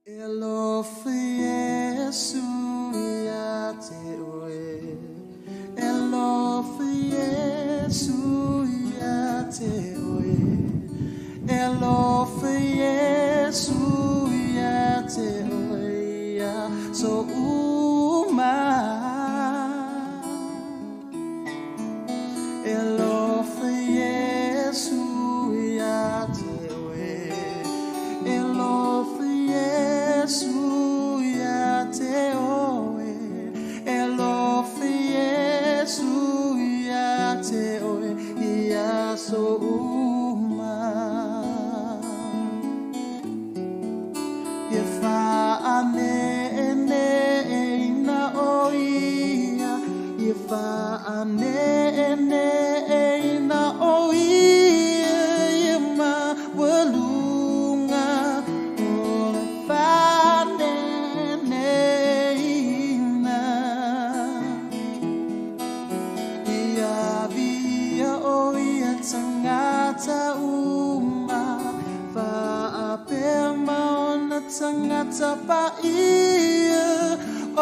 E alofa Iesu ia te oe E alofa Iesu ia te oe E alofa Iesu ia te oe Ia so uma E alofa Iesu ia te oe E alofa Iesu ia te oe E alofa Iesu ia te oe Ia so uma Ia faaneneina o ia Ia faaneneina o ia Ia maualuga o le faaneneina Ia viia o ia tagata uma Faapea ma ona tagata paia O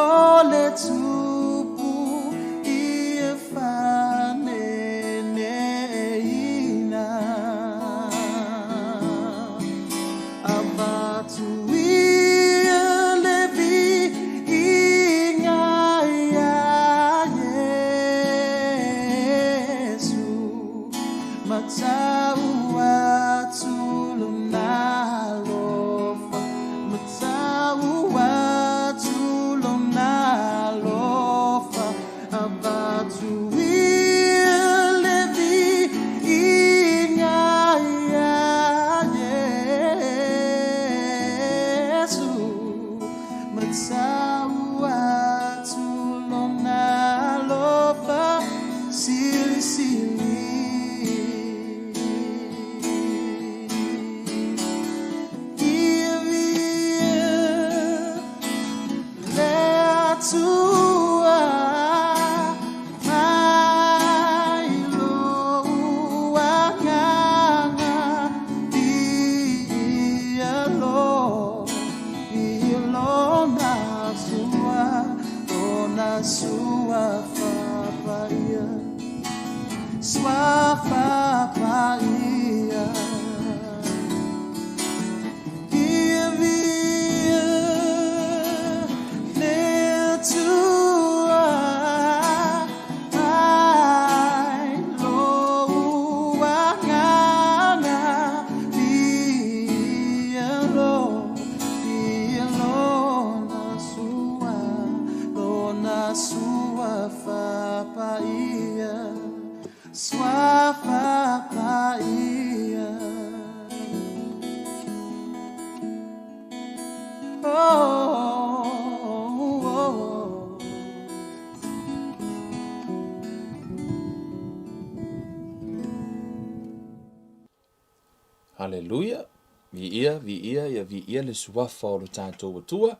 le Tupu ia faaneneina Avatu ia le viiga iā Iesu Matau atu lona alofa Matau atu lona alofa Avatu ia le viiga iā Iesu Matau atu lona alofa Silisili Ia viia le Atua Mai lou agaga Viia lo Viia lona sua Lona suafa paia Suafa paia Ia viia le Atua Mai lou agaga Viia lo Viia lona sua Lona suafa paia Suafa paia Oh, oh, oh. Haleluia! Viia, viia, ia viia le suafa o lo tatou Atua,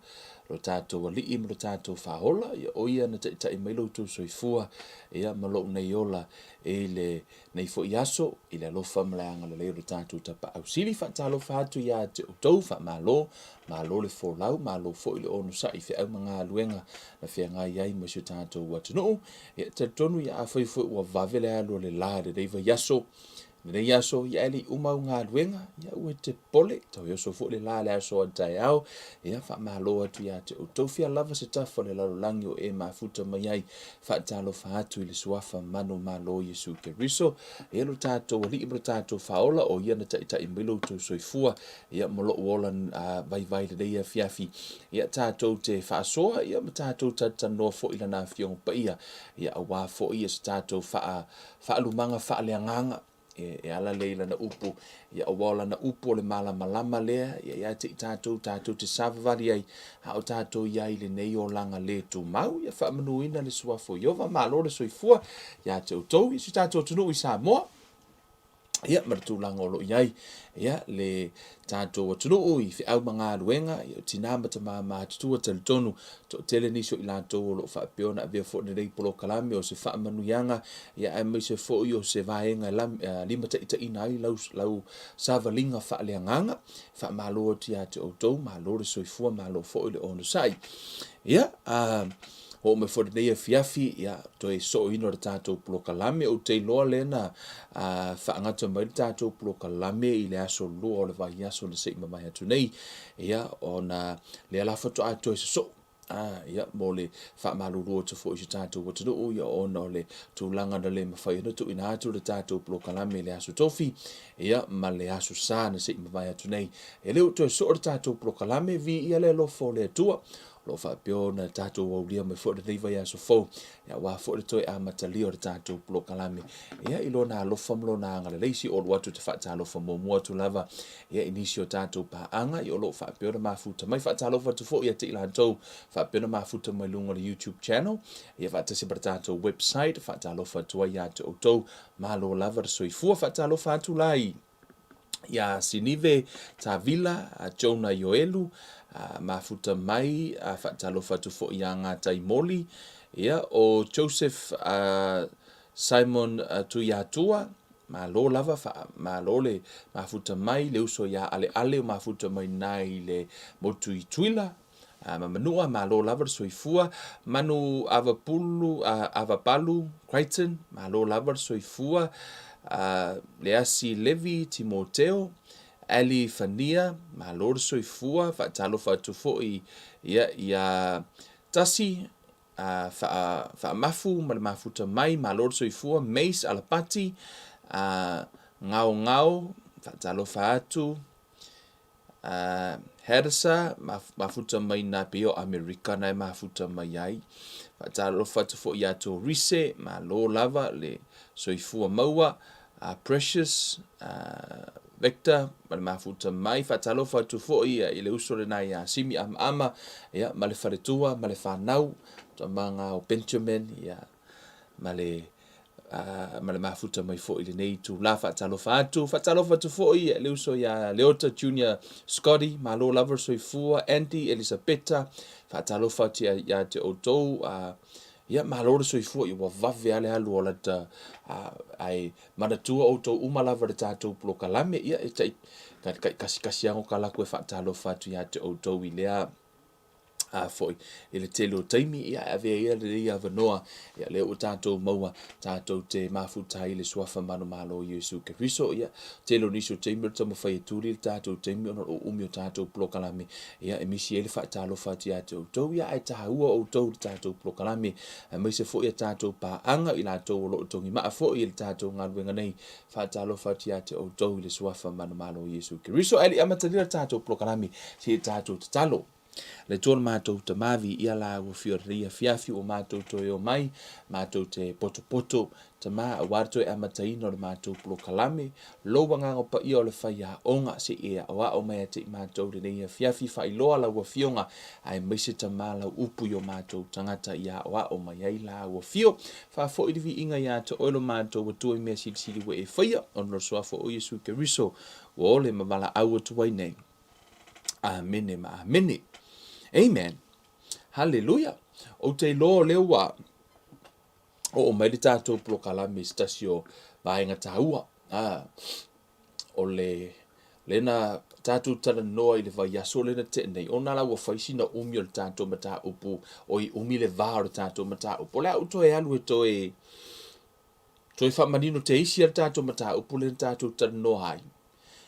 lo tatou Alii ma lo tatou Faaola, ia o ia na taitai mai lo outou soifua, ia ma lou nei ola i le nei foi aso, i le alofa ma le agalelei o lo tatou Tapaau Sili. Faatalofa atu ia te outou, faamalo, malo le folau, malo foi le onosai i feau ma galuega na feagai ai ma si o tatou atunuu. Ia talitonu ia afai foi ua vave le alu o le la i lenei vaiaso, Lenei aso, ia e le i uma au galuega, ia aua e te popole, tau e oso foi le la le aso a taeao, ia faamalo atu ia te outou. Fia lava se tafa o le lalolagi o e mafuta mai ai, faatalofa atu i le suafa manumalo Iesu Keriso, ia lo tatou Alii ma lo tatou Faaola, o ia na taitai mai lo outou soifua, ia ma lou ola vaivai lenei afiafi, ia tatou te faasoa, ia ma tatou talatalanoa foi i lana Afioga Paia, ia aua foi ia se tatou faa Faalumaga faaleagaga, e ala lea i lana upu, ia aua o lana upu o le malamalama lea, ia ia te i tatou, tatou te savavali ai, a o tatou i ai i lenei olaga le tumau, ia faamanuina le suafa o Ieova, malo le soifua ia te outou, i si o tatou atunuu i Samoa. Ia, ma le tulaga o lo o i ai, ia, le tatou atunuu i feau ma galuega, ia, o tina ma tama matutua talitonu, toatele nisi o i latou o lo o faapea ona avea foi lenei polokalame o se faamanuiaga, ia, aemaise foi o se vaega e limataitaiina ai lau, lau savaliga faaleagaga. Faamalo atu ia te outou, malo le soifua, malo foi le onosai. Ia, a oo mai foi lenei afiafi, ia, toe sooina o le tatou polokalame, ou te iloa lea na faagata mai le tatou polokalame i le aso lua o le vaiaso na se i mavae atu nei, ia, ona lea la faatoa toe sosoo. A, ia, mo le faamalulu atu foi i si tatou atunuu, ia, ona o le tulaga na le mafai ona tuuina atu le tatou polokalame i le aso Tofi, ia, ma le aso Sa na se i mavae atu nei. E le o toe soo le tatou polokalame, viia le alofa o le Atua, o lo o faapea ona tatou aulia mai foi lenei vaiaso fou, ia, aua foi le toe amatalia o le tatou polokalame, ia, i Lona alofa ma Lona agalelei. Se i ou alu atu ou te faatalofa muamua atu lava, ia, i nisi o tatou paaga, ia, o lo o faapea ona mafuta mai. Faatalofa atu foi ia te i latou faapea ona mafuta mai luga o le YouTube channel, ia, faatasi ma le tatou website. Faatalofa atu ai ia te outou, malo lava le soifua. Faatalofa atu la i ia Sinive Tavila, Jonah Ioelu, mafuta mai, faatalofa atu foi ia Ngatai Moli, ia, o Joseph Simon Tuiatua, malo lava, malo le mafuta mai, le uso ia Aleale o mafuta mai na i le motu i Tuila, ma Manua, malo lava le soifua, Manu Avapulu, Avapalu, Crichton, malo lava le soifua, Leasi Levi Timoteo, Ali Fania, malo le soifua, faatalofa atu foi ia ia Tasi, Faamafu ma le mafuta mai, malo le soifua, Mace Alapati, Ngaongao, faatalofa atu, Hadasa, mafuta mai na pei o Amerika na e mafuta mai ai. Faatalofa atu foi ia Torise, malo lava le soifua maua. Precious, Victor, ma le mafuta mai. Faatalofa atu foi i le uso lena ia Simi Amaama, ia, ma le faletua, ma le fanau, tamaga o Benjamin, ia, ma le ma le mafuta mai foi i lenei itula. Faatalofa atu, faatalofa atu foi le uso ia Leota Junior Scotty, malo lava le soifua, Andy, Elisapeta, faatalofa atu ia te outou, ia malo le soifua, ia ua vave lava le alu o lata, ae manatua outou uma lava le tatou polokalame, ia e tai kasikasi lava ka laku e faatalofa atu ia te outou i lea a foi i le tele o taimi, ia e avea ia lenei avanoa, ia lea ua tatou maua tatou te mafuta ai le suafa manumalo o Iesu Keriso. Ia tele o nisi o taimi o le taumafai e tuli le tatou taimi ona o lo o umi o tatou polokalame, ia e misi ai le faatalofa atu ia te outou, ia ae taua outou i le tatou polokalame, aemaise foi a tatou paaga i latou o lo o togimaa foi i le tatou galuega nei. Faatalofa atu ia te outou i le suafa manumalo o Iesu Keriso. Ae le i amatalia le tatou polokalame, se i tatou tatalo. Le Atua lo matou Tama, viia la ua fia lenei afiafi ua matou toe o mai, matou te potopoto, Tama, aua le toe amataina o le matou polokalame, lou agaga paia o le faiaoga, se i e aoao mai ia te i matou lenei afiafi, faailoa lau Afioga, aemaise Tama lau upu i o matou tagata i aoao mai ai la ua fio. Faafoi le viiga ia te oe lo matou Atua i mea silisili ua e faia, ona o le suafa o Iesu Keriso, ua ole ma valaau atu ai nei. Amene ma amene. Amen. Haleluia. Ou te iloa o lea ua oo mai le tatou polokalame i se tasi o vaega taua. Ah, o le lea na tatou talanoa i le vaiaso lea na tea nei, ona la ua fai sina umi o le tatou mataupu, oi umi le va o le tatou mataupu. O le a ou toe alu e toe toe faamanino te isi a le tatou mataupu lea na tatou talanoa ai.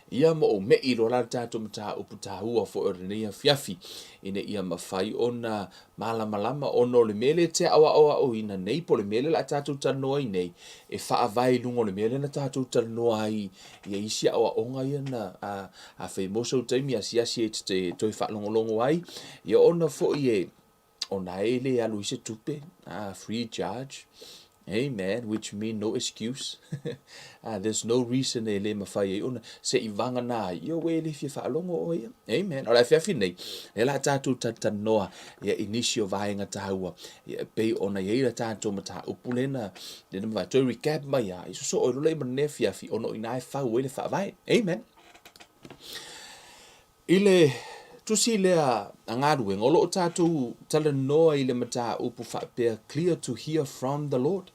Ia ma ou me'i loa la le tatou mataupu taua foi o lenei afiafi, ina ia mafai ona malamalama ona o le mea lea e te aoaoaoina nei po o le mea lea o le a tatou talanoa ai nei, e faavae i luga o le mea lea na tatou talanoa ai i isi aoaoga ia na afai mo sou taimi asiasi e te toe faalogologo ai, ia ona foi e ona e le alu ai se tupe, free charge. Amen, which mean no excuse. Ah, there's no reason e le mawhai ai ona se i vanga nā ai. Ia ue le fia whaalogo o ia. Amen. O le afiafi nei, le la tātou talanoa ia i nisi o vaenga tāua. Ia pei ona i eira tātou ma tā upu lena, lena mawai. Toi recap mai a, i soso o lola i manea fiafi, ono i nā e whau e le whaavae. Amen. I le tusi lea a Galuega, o lo o tatou talanoa i le mataupu faapea clear to hear from the Lord,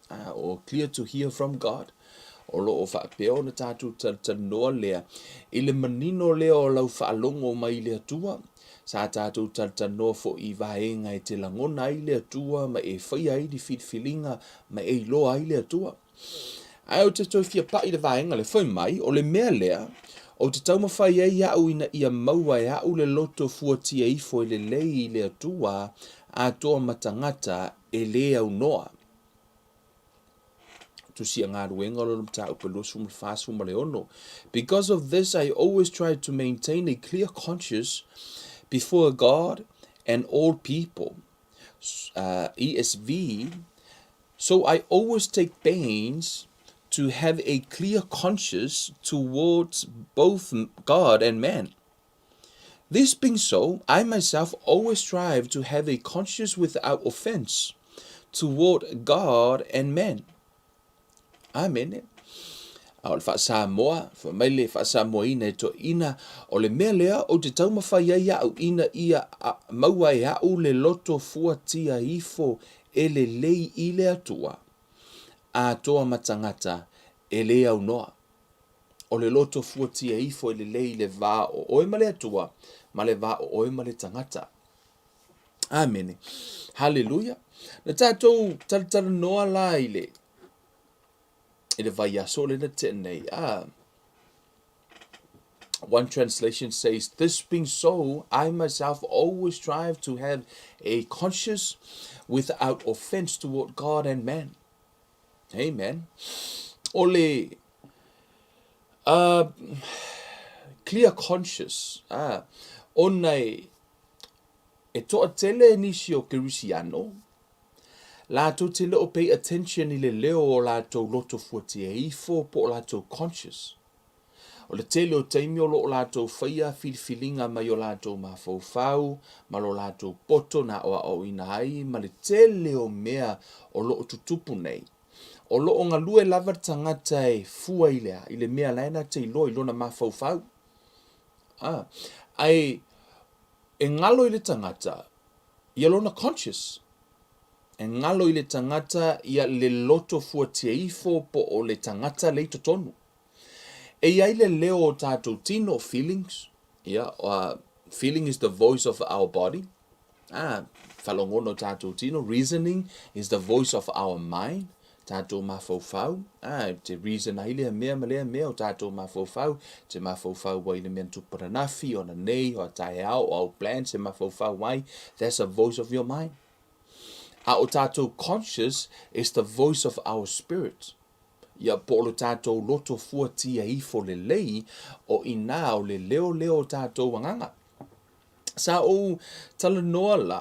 or clear to hear from God. O lo o faapea ona tatou talanoa lea i le manino lea o lau faalogo mai i le Atua. Sa tatou talanoa foi i vaega e te lagona ai le Atua ma e faia ai ni filifiliga ma e iloa ai le Atua. Ae ou te toe fia paʻi i le vaega lea, fai mai, o le mea lea, ou te taumafai ai au ina ia maua e au le loto fuatia ifo e lelei i le Atua atoa ma tagata e lē aunoa. Tusi a Galuega o lona mataupu e 24, 16. Because of this I always try to maintain a clear conscience before God and all people. ESV, So I always take pains to have a clear conscience towards both God and man. This being so, I myself always strive to have a conscience without offense toward God and man. Amene. A o le faa-Samoa, fai mai le faa-Samoaina e toeaina, o le mea lea ou te taumafai ai au ina ia maua e au le loto fuatia ifo e lelei i le Atua, atoa ma tagata e lē aunoa. O le loto fuatia ifo e lelei i le va o oe ma le Atua, ma le va o oe ma le tagata. Amene. Haleluia. Na tatou talatalanoa la i le i le vaiaso lea na tea nei. Ah, one translation says, This being so, I myself always strive to have a conscience without offense toward God and man. Amen. O le clear conscious, ona e, e toatele nisi o Kerisiano, latou te le o pay attention i le leo o latou loto fuatia ifo po o latou conscious. O le tele o taimi o lo o latou faia filifiliga mai o latou mafaufau ma lo latou poto na aoaoina ai ma le tele o mea o lo o tutupu nei. O lo o galue lava le tagata e fua i le a? I le mea la e na te iloa i lona mafaufau. A, ae e galo i le tagata ia lona conscious. E galo i le tagata ia le loto fuatia ifo po o le tagata le i totonu. E i ai le leo o tatou tino, feelings, ia, feeling is the voice of our body, ah, whalongono tatou tino, reasoning is the voice of our mind, tatou mafaufau, ah, te reason ai lea mea ma lea mea o tatou mafaufau, te mafaufau ai le mea na tupu ananafi, o ananei, o taeao, o au plans, te mafaufau ai, that's the voice of your mind. A o tatou conscious is the voice of our spirit. Ia po o lo tatou loto fuatia ifo lelei, o inā o le leo lea o tatou agaga. Sa ou talanoa la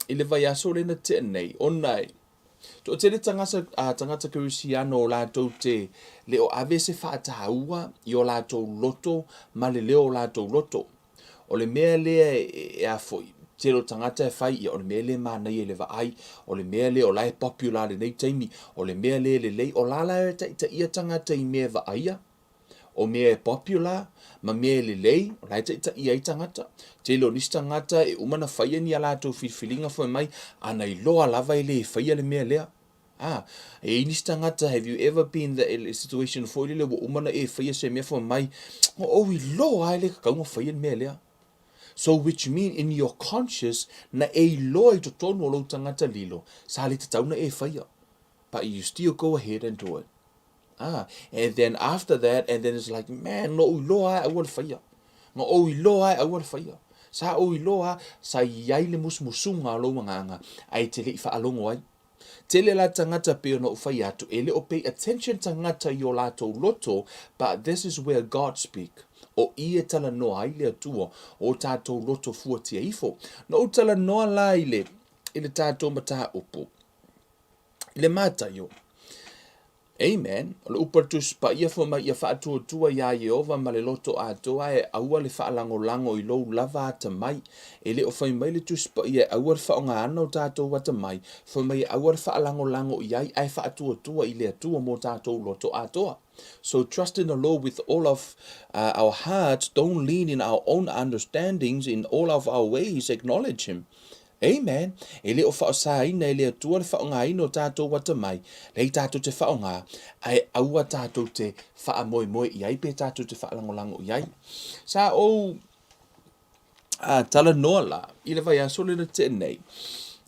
i le vaiaso lea na tea nei, ona e toatele tagata, a tagata Kerisiano o latou te le o ave se faataua i o latou loto ma le leo o latou loto. O le mea lea e a foi, tele o tagata e fai, ia o le mea lea e manaia i le vaai, o le mea lea o la e popular i lenei taimi, o le mea lea e lelei, o la la e taitaia tagata i mea e vaaia, o mea e popular ma mea e lelei, o la e taitaia ai tagata. Tele o nisi tagata e uma na faia ni a latou filifiliga fai mai, a na iloa lava e le faia le mea lea. Ah, e i ai nisi tagata, have you ever been in the situation foi lele ua uma na e faia se mea fai mai, o ou iloa lava e le tatau ona faia le mea lea. So which mean in your conscious na e iloa i totonu o lou tagata lilo, sa le tatau na e faia. But you still go ahead and do it. Ah, and then after that, and then it's like, man, na ou iloa lava e aua le faia. Na ou iloa lava e aua le faia. Sa ou iloa lava, sa i ai le musumusuga o lou agaga, ae e te le i faalogo ai. Tele la tagata pei ona ou fai atu, e le o pay attention tagata i o latou loto, but this is where God speak. O i e talanoa ai le Atua o tatou loto fuatia ifo. Na ou talanoa la i le, i le tatou mataupu. I le Mataio. Amen. O le upu a le Tusi Paia fai mai ia faatuatua iā Ieova ma le loto atoa ae aua le faalagolago i lou lava atamai. E le o fai mai le Tusi Paia e aua le faaaogaina o tatou atamai, fai mai e aua le faalagolago i ai ae faatuatua i le Atua mo tatou loto atoa. So trust in the Lord with all of uh, our hearts, don't lean in our own understandings, in all of our ways acknowledge him. Amen. E le o faosaina e le Atua le faaaogaina o tatou atamai, leai tatou te faaaoga, ae aua tatou te faamoemoe i ai pe tatou te faalagolago i ai. Sa ou a, talanoa la i le vaiaso lea na tea nei,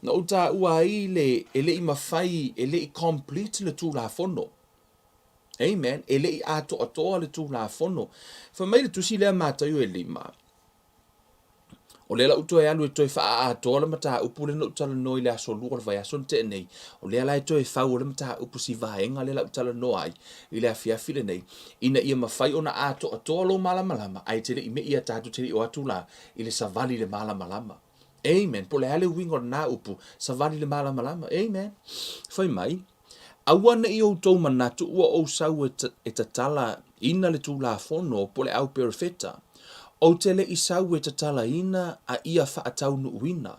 na ou taua ai le e le i mafai, e le i complete le Tulafono. Amen. E le i atoatoa le Tulafono. Fai mai le tusi lea Mataio e lima, O lea la ua toe alu e toe faaatoa le mataupu lea na ou talanoa i le aso lua o le vaiaso na tea nei. O lea la e toe fau ai le mataupu si vaega lea la ou talanoa ai i le afiafi lenei, ina ia mafai ona atoatoa lou malamalama, ae te le i me'i ia tatou te le i o atu la i le savali i le malamalama. Amen. Po o le a le uiga o lena upu, savali i le malamalama. Amen. Fai mai, Aua ne i outou manatu ua ou sau e tatala ina le Tulafono po le au perofeta, ou te le i sau e tatalaina a ia faataunuuina.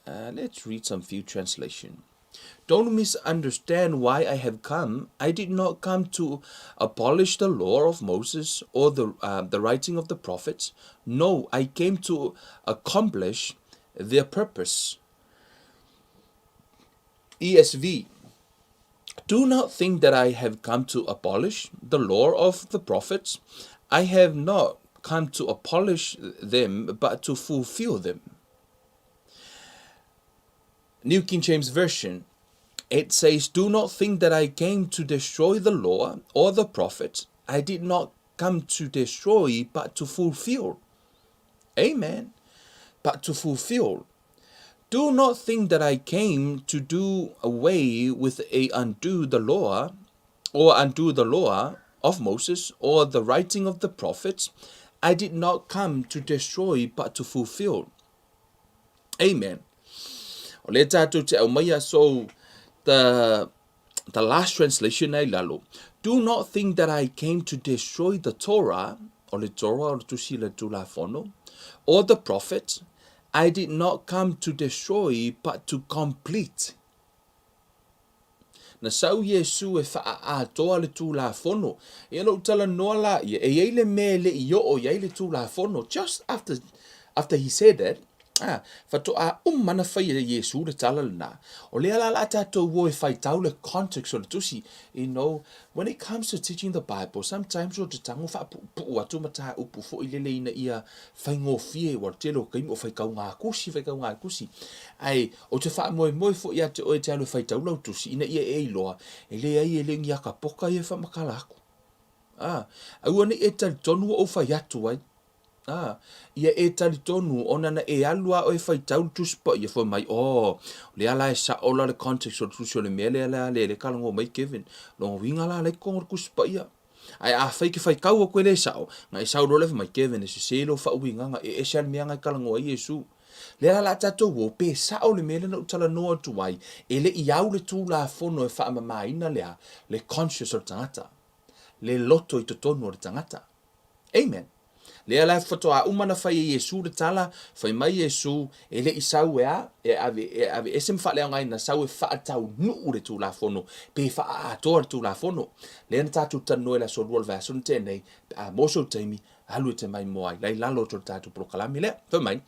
Uh, let's read some few translation. Don't misunderstand why I have come. I did not come to abolish the law of Moses or the, uh, the writing of the prophets. No, I came to accomplish their purpose. ESV Do not think that I have come to abolish the law of the prophets. I have not come to abolish them, but to fulfill them. New King James Version it says, Do not think that I came to destroy the law or the prophets. I did not come to destroy, but to fulfill. Amen. But to fulfill. Do not think that I came to do away with a undo the law, or undo the law of Moses, or the writing of the prophets. I did not come to destroy, but to fulfill. Amen. O lea tātou te aumaia, so the, the last translation nei lalo. Do not think that I came to destroy the Torah, o le Torah o le tusi le Tulafono, or the prophets. I did not come to destroy, but to complete. Na sau Iesu e faaatoa le Tulafono. Ia na ou talanoa la ia, e i ai le mea e le i oo i ai le Tulafono. Just after, after he said that, ah, faatoa uma na fai e Iesu le tala lena. O lea la la tatou o e faitau le context o le tusi. You know, when it comes to teaching the Bible, sometimes o te tango faapuupuu atu mataupu foi lele ina ia faigofie, ua tele o taimi o faitau ngā kusi, faitau ngā kusi. Ae, ou te faamoemoe foi ia te oe e te alu e faitau lau tusi, ina ia e iloa, e leai e le o ni akapoka ia e faamatala atu. Ā, aua ne i e talitonu ua ou fai atu ai. Ā, ia e talitonu, ona na e alu lava oe e faitau le Tusi Paia, fai mai, Oh, o lea la e sao la le context o le tusi o le mea lea la lea e talanoa mai Kevin. Lona uiga la, la i totonu o le Tusi Paia. Ae afai ke faitau atu e le sao, na e sau loa lea fai mai, Kevin, e sese lou faauigaga, e ese lava le mea na e talanoa ai Iesu. Lea la la tatou o, pe sao le mea lea na ou talanoa atu ai, e le i au le Tulafono e faamamaina le a? Le conscious o le tagata. Le loto i totonu o le tagata. Amen. Lea la faatoa uma na fai e Iesu le tala, fai mai Iesu, e le i sau e a, e ave, e ave ese ma faaleaogaina, sau e faataunuu le Tulafono, pe faaatoa le Tulafono. Lea na tatou talanoa i le aso lua o le vaiaso na tea nei, pe a maua sou taimi, alu e te maimoa ai, la i lalo atu o le tatou polokalame lea. Fai mai,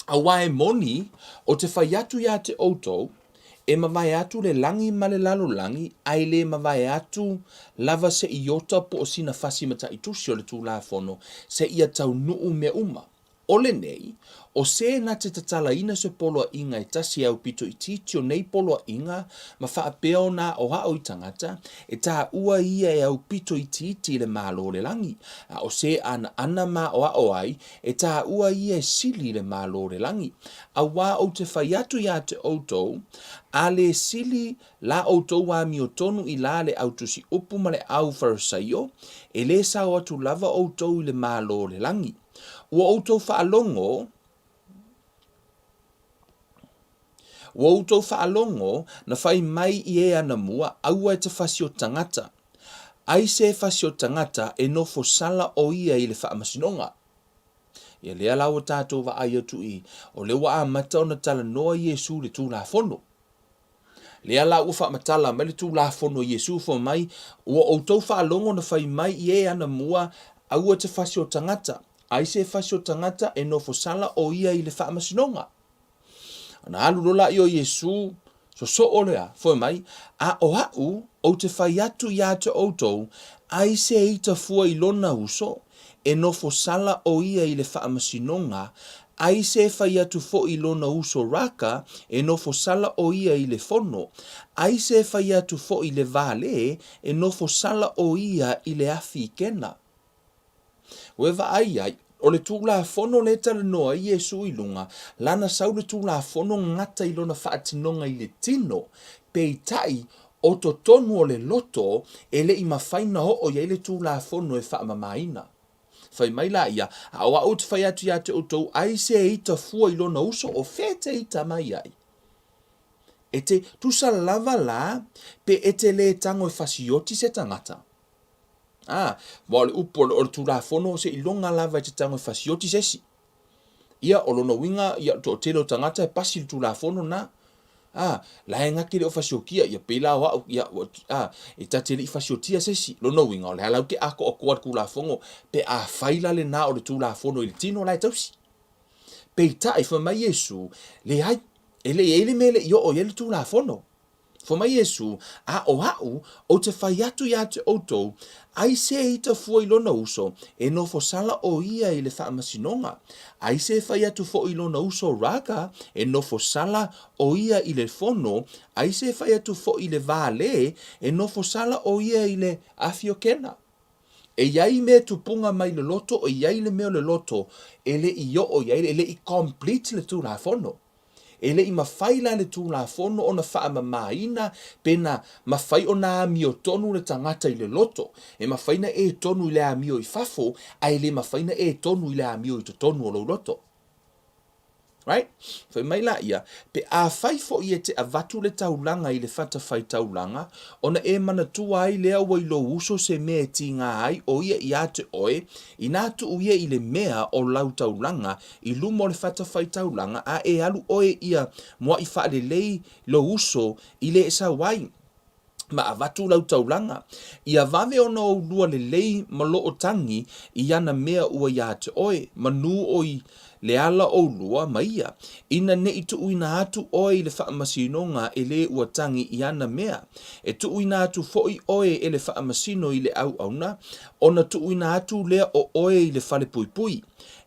Aua e moni, o te fai atu iā te outou, e mavae atu le lagi ma le lalolagi, a e le mavae atu lava se iota po o sina fasi mataitusi o le Tulafono, seia taunuu mea uma. O lenei, o se na te tatalaina se poloaiga e tasi e aupito itiiti o nei poloaiga ma faapea ona aoao i tagata, e taua ia e aupito itiiti i le Malo o le lagi, a o se anaana ma aoao ai, E taua ia e sili i le Malo o le lagi. Auā ou te fai atu iā te outou, a le sili la outou amiotonu i la le au tusi upu ma le au Farisaio, e le sao atu lava outou i le Malo o le lagi. Ua outou faalogo, Ua outou faalogo, na fai mai i e anamua, aua e te fasi o tagata. Ai se fasi o tagata e nofo sala o ia i le faamasinoga. Ia lea la ua tatou vaai atu i, o lea ua amata ona talanoa Iesu i le Tulafono. Lea la ua faamatala mai le Tulafono a Iesu fai mai, Ua outou faalogo na fai mai i e anamua, aua te fasi o tagata. Ai se fasi o tagata e nofo sala o ia i le faamasinoga. Ona alu loa laia o Iesu, sosoo lea, fai mai, A o a'u, ou te fai atu iā te outou, ai se ita fua i lona uso, e nofo sala o ia i le faamasinoga, ai se fai atu foʻi i lona uso Raka, e nofo sala o ia i le fono, ai se fai atu foʻi i le vale, e nofo sala o ia i le afi i Kena. Ua e vaai ai, o le Tulafono lea e talanoa ai Iesu i luga, lana sau le Tulafono gata i lona faatinoga i le tino, peitai, o totonu o le loto e le i mafai na oo i ai le Tulafono e faamamaina. Fai mai la ia, A o au ou te fai atu ia te outou, ai se ita fua i lona uso, o fea e te ita mai ai? E te tusa lava la pe e te lē tago e fasioti se tagata. Ā, aua o le upu o le Tulafono, seiloga lava e te tago e fasioti se isi. Ia, o lona uiga, ia, o le toatele o tagata e pasi le Tulafono lena. Ā, la e gake le o fasiokia, ia pei la o au, ia, ā, e ta te le i fasiotia se isi. Lona uiga, o le a la ou te atoatoa i le Tulafono, pe afai la lena o le Tulafono i le tino la e tausi. Peitai, fai mai Iesu, Leai, e le i ai le mea e le i oo i ai le Tulafono. Fai mai Iesu, A o a'u, ou te fai atu iā te outou, ai se ita fua i lona uso, e nofo sala o ia i le faamasinoga. Ai se fai atu foʻi i lona uso Raka, e nofo sala o ia i le fono, ai se fai atu foʻi i le vale, e nofo sala o ia i le afi o Kena. E i ai mea tupuga mai le loto, e i ai le mea o le loto e le i oo i ai, e le i complete le Tulafono. E le i mafai la le Tulafono ona faamamaina pe na mafai ona amiotonu le tagata i le loto. E mafai na e tonu i le amio i fafo, ae le mafai na e tonu i le amio i totonu o lou loto. Right? Fai mai la ia, pe afai foi e te avatu le taulaga i le fatafaitaulaga, ona e manatua ai lea ua i lou uso se mea e tiga ai o ia iā te oe, inā tuu ia i le mea o lau taulaga i luma o le fatafaitaulaga a e alu oe ia muaʻi faalelei lou uso i le e sau ai ma avatu lau taulaga. Ia vave ona oulua lelei ma loo tagi i ana mea ua iā te oe, manū o i le ala oulua ma ia, ina neʻi tuuina atu oe i le faamasinoga e lē ua tagi i ana mea. E tuuina atu foʻi oe e le faamasino i le auauna, ona tuuina atu lea o oe i le fale puipui.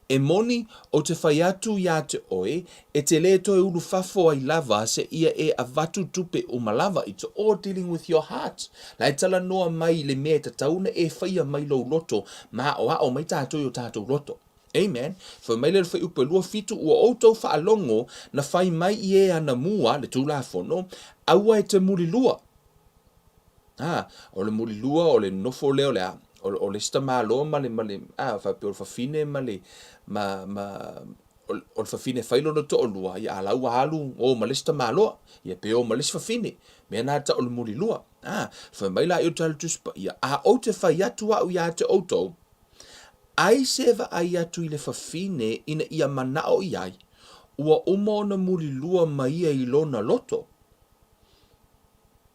E moni, ou te fai atu iā te oe, e te lē toe ulu fafo ai lava seia e avatu tupe uma lava, it's all dealing with your heart. La e talanoa mai i le mea e tatau ona e faia mai lou loto, ma aoao mai tatou i o tatou loto. Amen. Fai mai le fuaiupu e 27, Ua outou faalogo na fai mai i e anamua, le Tulafono, aua e te mulilua. Ā, o le mulilua, o le nofo lea o le a, o, o le isi tamaloa ma le, ma le, ā, faapea o le fafine ma le, ma, ma, o, o le fafine e fai lona toalua, ia a la ua alu o ma le isi tamaloa, ia pe o ma le isi fafine. Mea na tau o le mulilua. Ā, fai mai la i o Tala Tusi Paia, a ou te fai atu au iā te outou, ai se vaai atu i le fafine ina ia manao i ai, ua uma ona mulilua ma ia i lona loto.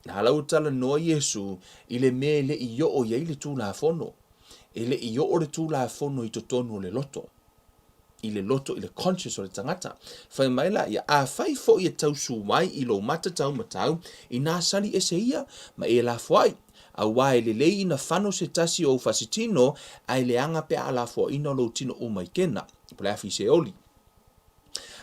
Na ala ua talanoa Iesu i le mea e le i oo i ai le Tulafono. E le i oo le Tulafono i totonu o le loto, i le loto, i le conscious o le tagata. Fai mai la ia, Afai foi e tausu ai i lou mata taumatau, inā sali ese ia, ma e lafoai. Auā e lelei ina fano se tasi o ou fasitino, ae leaga pe a lafoaina lou tino uma i kena, po le afi seoli.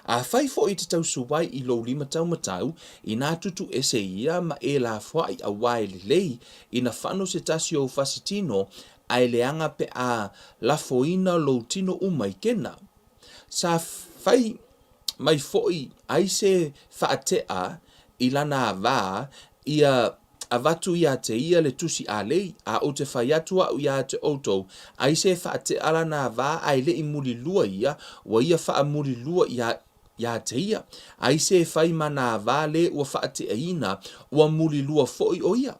Afai foi e te tausu ai i lou lima taumatau, inā tutu ese ia ma e lafoai auā e lelei ina fano se tasi o ou fasi tino, ae leaga pe a lafoina lou tino uma i kena. Sa fai mai foi ai se faate'a i lana avā ia avatu iā te ia le tusi ālei, a ou te fai atu a'u iā te outou, ai se faate'a lana avā ae le i mulilua ia, ua ia faamulilua iā. Iā te ia, aise e fai ma nā wā lē ua faateʻaina, ua mulilua foʻi ʻo ia.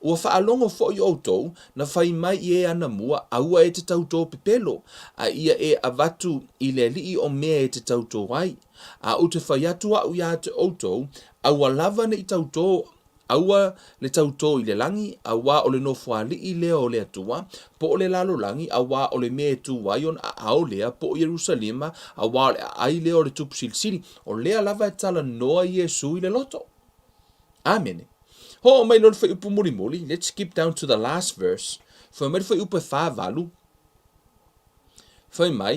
Ua faalogo foʻi ʻoutou, na fai mai i e anamua, aua e te tautō pepelo, a ia e avatu i le aliʻi o mea e te tautō ai. A ou te fai atu aʻu iā te ʻoutou, aua lava neʻi tautō, Aua le tautō i le lagi, auā o le nofoaliʻi lea o le Atua, po o le lalolagi, auā o le mea e tū ai ona aao lea, po o Ierusalema, auā o le aai lea o le Tupu Silisili. O lea lava e talanoa Iesū i le loto. Amene. Hoʻo mai loa le fuaiupu mulimuli, let's skip down to the last verse, fai mai le fuaiupu e 48, fai mai,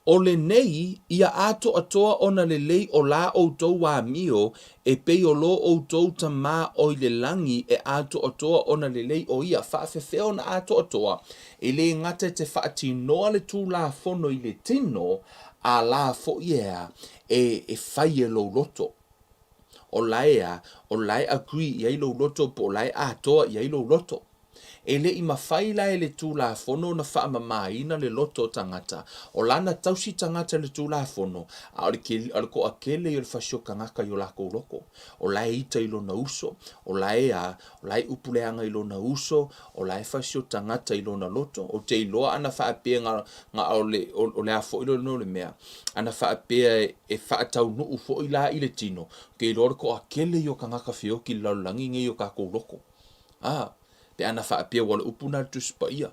O lenei, ia atoatoa ona lelei o la outou amio e pei o lo outou Tama o i le lagi e atoatoa ona lelei o ia. Faafefea ona atoatoa, e le gata e te faatinoa le Tulafono i le tino, a la foi e a, e, e fai e lou loto. O la e a, o la e agree i ai lou loto po o la e atoa i ai lou loto. E le i mafai la e le Tulafono ona faamamaina le loto o tagata. O lana tausi tagata i le Tulafono, a o le o le toatele ia o le fasi o tagata i o lakou loko. O la e ita i lona uso, o la e a, o la e upu leaga i lona uso, o la e fasi o tagata i lona loto. Ou te iloa ana faapea na, na o le, o le a foi lona o le mea, ana faapea e faataunuu foi la i le tino, ou te iloa o le toatele ia o tagata feoti i le lalolagi nei i o tatou loko. A, pe ana faapea ua o le upu na le Tusi Paia.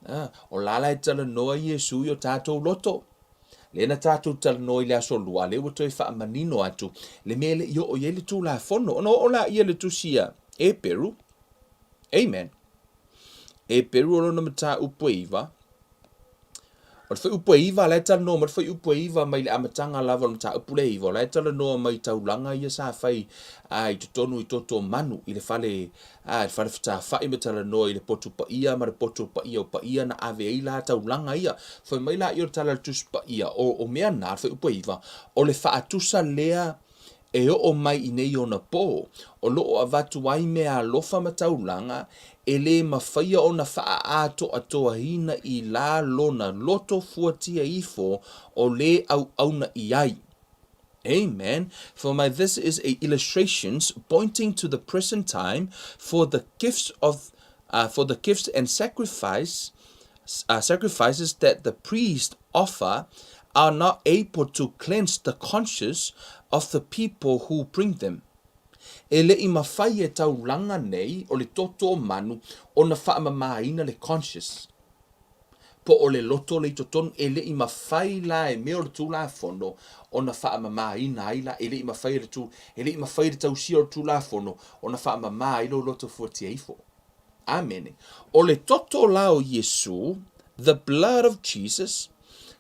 A, o la la e talanoa Iesu i o tatou loto. Lea na tatou talanoa i le aso lua, a lea ua toe faamanino atu le mea e le i oo i ai le Tulafono. Ona oo laia i le tusi a Eperu. Amen. Eperu o lona mataupu e iva. O le fuaiupu e iva, o la e talanoa mai le fuaiupu e iva mai le amataga lava o le mataupu lea e iva, o la e talanoa mai i taulaga ia sa fai a, i totonu i toto manu i le fale, a, i le fale fetafai ma talanoa i le potu paia ma le potu paia o paia na ave ai la taulaga ia. Fai mai laia o le tala a le Tusi Paia, o, o mea na, le fuaiupu e iva, o le faatusa lea e oo mai i nei ona pō, o lo o avatu ai meaalofa ma taulaga e lē mafaia ona faaatoatoaina i la lona loto fuatia ifo o lē auauna i ai. Amen. For my this is a illustrations pointing to the present time for the gifts of uh, for the gifts and sacrifice uh, sacrifices that the priest offer are not able to cleanse the conscience of the people who bring them. E le i mafai e taulaga nei o le toto o manu ona faamamaina le conscience po o le loto le i totonu, e le i mafai la e mea o le Tulafono ona faamamaina ai la, e le i mafai e le tu, e le i mafai e le tausia o le Tulafono ona faamama ai lou loto fuatia ifo. Amene. O le toto la o Iesu, the blood of Jesus,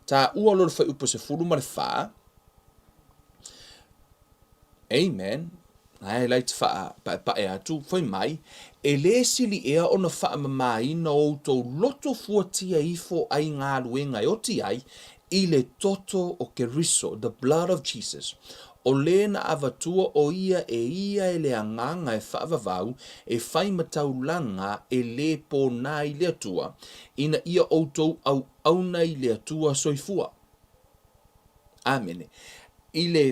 taua lo le fuaiupu 14, Amen. Ae lai te whaapaepae atu, whai mai, e lē sili ea ona whaamamāina o outou loto fuatia ifo ai galuega e oti ai i le toto o Keriso, the blood of Jesus, o lē na avatua o ia e ia e le Agaga e faavavau e fai ma taulaga e lē pōnā i le Atua, ina ia outou auauna i le Atua soifua. Amene. I le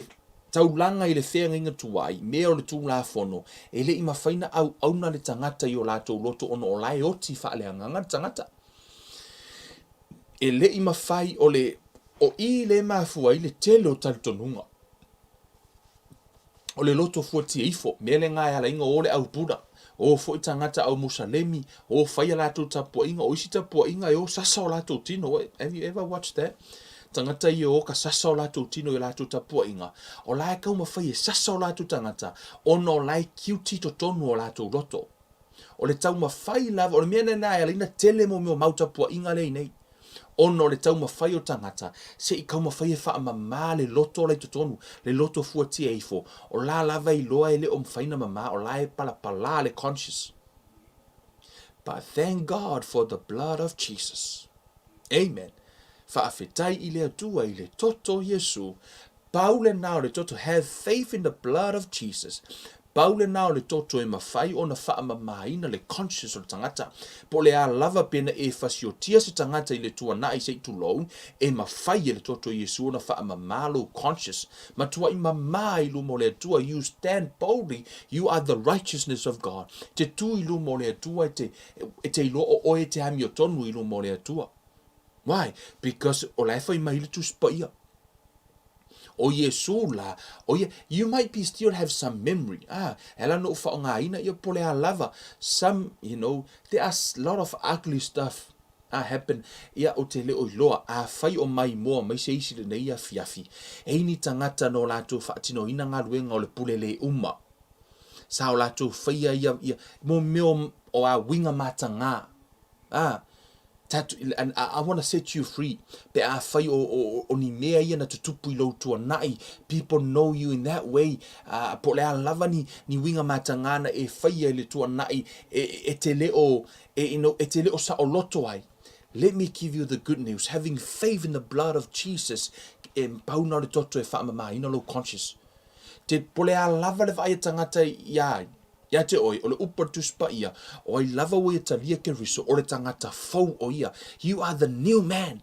taulaga i le feagaiga tuai, mea o le Tulafono, e le i mafai na auauna le tagata i o latou loto ona o la e oti faaleagaga le tagata. E le i mafai o le o i le mafua ai le tele o talitonuga o le loto fuatia ifo, mea lena e ala ai ona o le au Buddha, o foi tagata au Musalemi, o fai a latou tapuaiga, o isi tapuaiga e o sasa o latou tino. Have you ever watched that? Tagata ia o ka sasa o latou tino i latou tapuaiga, o la e taumafai e sasa o latou tagata, ona o la e kiuti totonu o latou loto. O le taumafai lava, o le mea lena e ala ai ona tele mo mea o mau tapuaiga lea i nei. Ona o le taumafai o tagata, se i taumafai e faamama le loto la i totonu, le loto fuatia ifo, o la lava e iloa e le o mafai ona mama, o la e palapala le conscious. But thank God for the blood of Jesus. Amen. Faafetai i le Atua i le toto o Iesu. Pau lena o le toto, have faith in the blood of Jesus. Pau lena o le toto e mafai ona faamamaina le conscious o le tagata. Po o le a lava pe na e fasiotia se tagata i le tuanai se i tulou, e mafai e le toto o Iesu ona faamama lou conscious. Matuai mama i luma o le Atua, you stand boldly, you are the righteousness of God. Te tu i luma o le Atua e te, e te iloa o oe e te amiotonu i luma o le Atua. Why? Because o la e fai mai le Tusi Paia. ʻO Iesū la, ʻo ia, you might be still have some memory, ah, e ala ona ou faaaogaina ia po o le a lava, some, you know, there are lot of ugly stuff ah, happen, ia, ou te le o iloa, afai o maimoa mai se isi lenei afiafi, e i ni tagata no latou faatinoina galuega o le pule le uma, sa o latou faia ia, ia, mo mea o, o a uiga matagā, ah, Tatu, and I, I want to set you free. Pe afai o, o, o ni mea ia na tutupu i lou tuanai, people know you in that way, po o le a lava ni, ni uiga matagā na e faia i le tuanai e, e te le o, e, you know, e te le o saoloto ai. Let me give you the good news. Having faith in the blood of Jesus, e pau na o le toto e faamamaina lou conscious. Te, po o le a lava le vaai a tagata iā ai, Ia te oe, o le upu a le Tusi Paia, o ai lava ua ia talia Keriso, o le tangata fou o ia. You are the new man.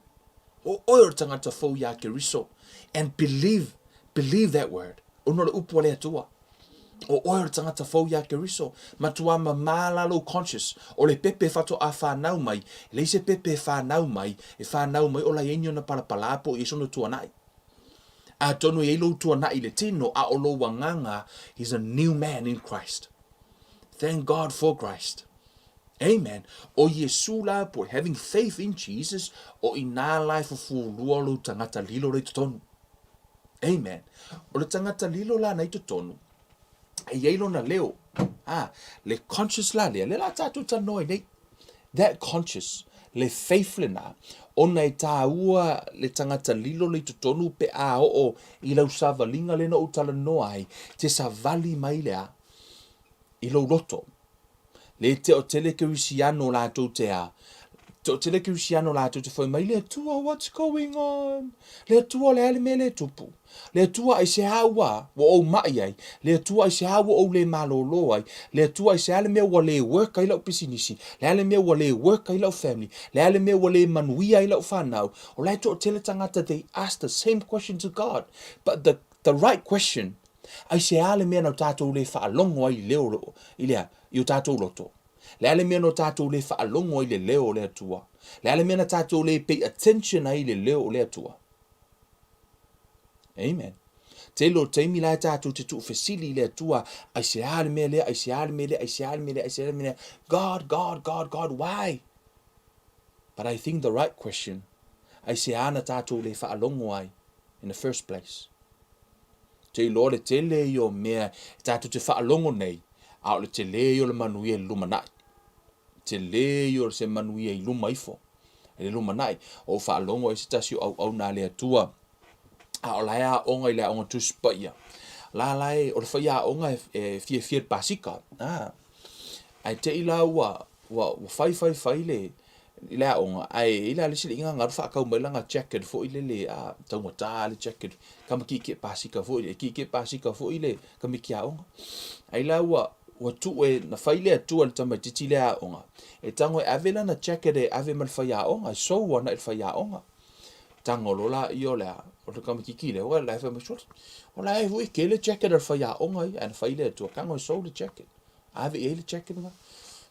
O oe o le tangata fou iā Keriso. And believe, believe that word. Ona o le upu a le Atua. O oe o le tangata fou iā Keriso. Matuā mamā la lou conscious. O le pepe faatoa whanau mai, leai se pepe e whanau mai, e whanau mai o la iai ni ona palapalā po o iai sona tuanai. Atonu e i ai lou tuanai i le tino, a o lou agaga, he's a new man in Christ. Thank God for Christ. Amen. O Iesu la po, having faith in Jesus, o inā la e fufulua o lou tagata lilo la i totonu. Amen. O le tagata lilo la na i totonu, e i ai lona leo. Ah, le conscious la lea, le la tātou talanoa ai nei. That conscious, le faith lena, ona e tāua le tagata lilo le i totonu pe a oo i lau savaliga lena ou talanoa ai, te savali mai lea i lou loto. Le toatele Kerisiano latou te a, toatele Kerisiano latou te whai mai, le Atua, what's going on? Le Atua, o le a le mea lea e tupu? Le Atua, aisea ua, ua ou maʻi ai? Le Atua, aisea ua ou le malōlō ai? Le Atua, aisea le mea ua le work ai lau pisinisi? Le a le mea ua le work ai lau family? Le a le mea ua le manuia ai lau whanau? O la e toatele tagata, they ask the same question to God. But the, the right question, aisea le mea na o tatou le faalogo ai i leo, i lea, i o tatou loto? Le a le mea na o tatou le faalogo ai i le leo o le Atua? Le a le mea na tatou le pay attention ai i le leo o le Atua? Amen. Tele o taimi la e tatou te tuufesili i le Atua, aisea le mea lea, aisea le mea lea, aisea le mea lea, aisea le mea lea. God, God, God, God, why? But I think the right question, aisea na tatou le faalogo ai in the first place? Te iloa le tele ia o mea e tatou te faalogo nei, a o le tele ia o le manuia i le lumanai. Tele ia o se manuia i luma ifo, i le lumanai. O faalogo ai se tasi o auauna a le Atua, a o la e aoga i le aoga Tusi Paia. La la e, o le faiaoga e fiafia i le pasika. Ah. Ae te i la ua, ua, ua fai fai fai le, i le aoga, ae i la le isi liʻiga galu faakau mai lana jacket foi lele, a, taugata le jacket, kama kiekie pasika foi le, kiekie pasika foi le kamiki aoga. Ai la ua, ua tuu e, na fai le Atua i le tamaitiiti le aoga, e tago e ave lana jacket e ave ma le faiaoga, e sou ana i le faiaoga. Tago loa laia o le a, o le tamaitiiti lea, ua la e fai mai, sole, o la e foi e kele jacket a le faiaoga ia, ae na fai le Atua, tago e sou le jacket. Ave i ai le jacket lena.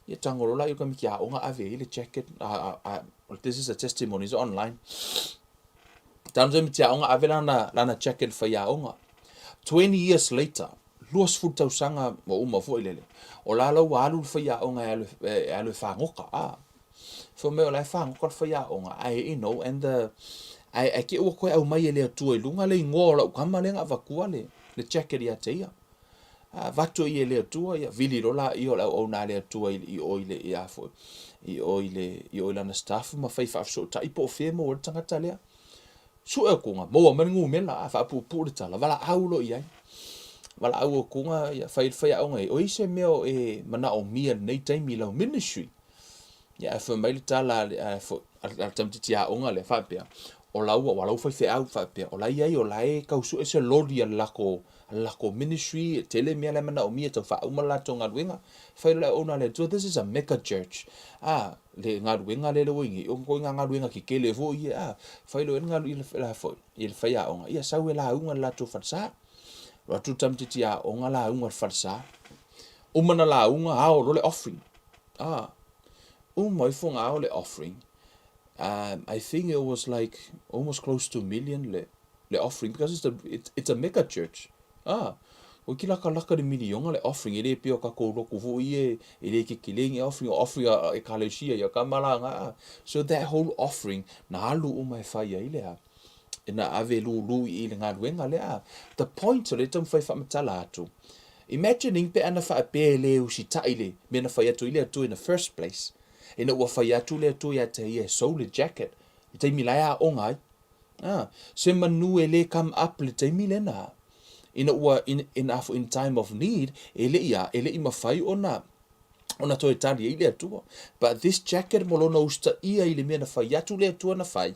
Ia tago loa laia o le tamaiti aoga ave i ai le jacket. This is a testimony, it's online. Tago le tamaiti aoga ave lana, lana jacket i le faiaoga. 20 years later, 20 tausaga ua uma foi lele, o la la ua alu le faiaoga e alu e, alu e fagoka. Ah. Fai mai o la e fagoka le faiaoga, ae you know, and the, ae, ae te i ua toe aumai e le Atua i luga le igoa o lau tama lea na avatua le, le jacket ia te ia. Avatu ai e le Atua, ia vili loa laia o le auauna a le Atua i o i le, ia foi, i o i le, i o i lana staff ma fai faafesootai po o fea e maua ai le tagata lea. Sue atuga, maua mai le numera, a faapuupuu le tala, valaau loa i ai. Valaau atuga, ia fai le faiaoga i, o i se mea o e manaomia i lenei taimi i lau ministry. Ia ae fai mai le tala a le, a, a, a le tamaitiiti aoga lea, faapea, O la ua, ua la ua faifeau faapea, o la e i ai, o la e tau sue se loli a le lako, a le lako ministry, e tele mea la e manaomia e tau faauma le latou galuega. Fai loa le auauna a le Atua, this is a mega church. A, le galuega lea ua i nei, o ituaiga galuega tetele foi ia, a. Fai loa i ai le galu, i le a foi, i le faiaoga, ia sau e lauga i le latou falesa. Alu atu le tamaitiiti aoga lauga i le falesa. Uma ona lauga, ao loa le offering. A, uma ifo ona ao le offering, I think it was like almost close to million le, le offering because it's a, it's, it's a mega church. Ah, ua ki lakalaka le miliona le offering, e le pei o takou lotu foi ia e le kekele ni offering, o offering a ekalesia ia ka malaga ah. So that whole offering na alu uma e fai ai le a, e na ave lulu i le galuega lea ah. The point o lea e taumafai e faamatala atu, imagining pe ana faapea e le usitai le mea na fai atu ai le Atua in the first place, Ina ua fai atu le Atua ia te ia e sou le jacket i taimi la e aoga ai. Ah, se manu e le come up le taimi lena. Ina ua in, in, in time of need, e le i a, e le i mawhai ona, ona toe tali ai le Atua. But this jacket mo lona usitaia i le mea na fai atu le Atua na fai,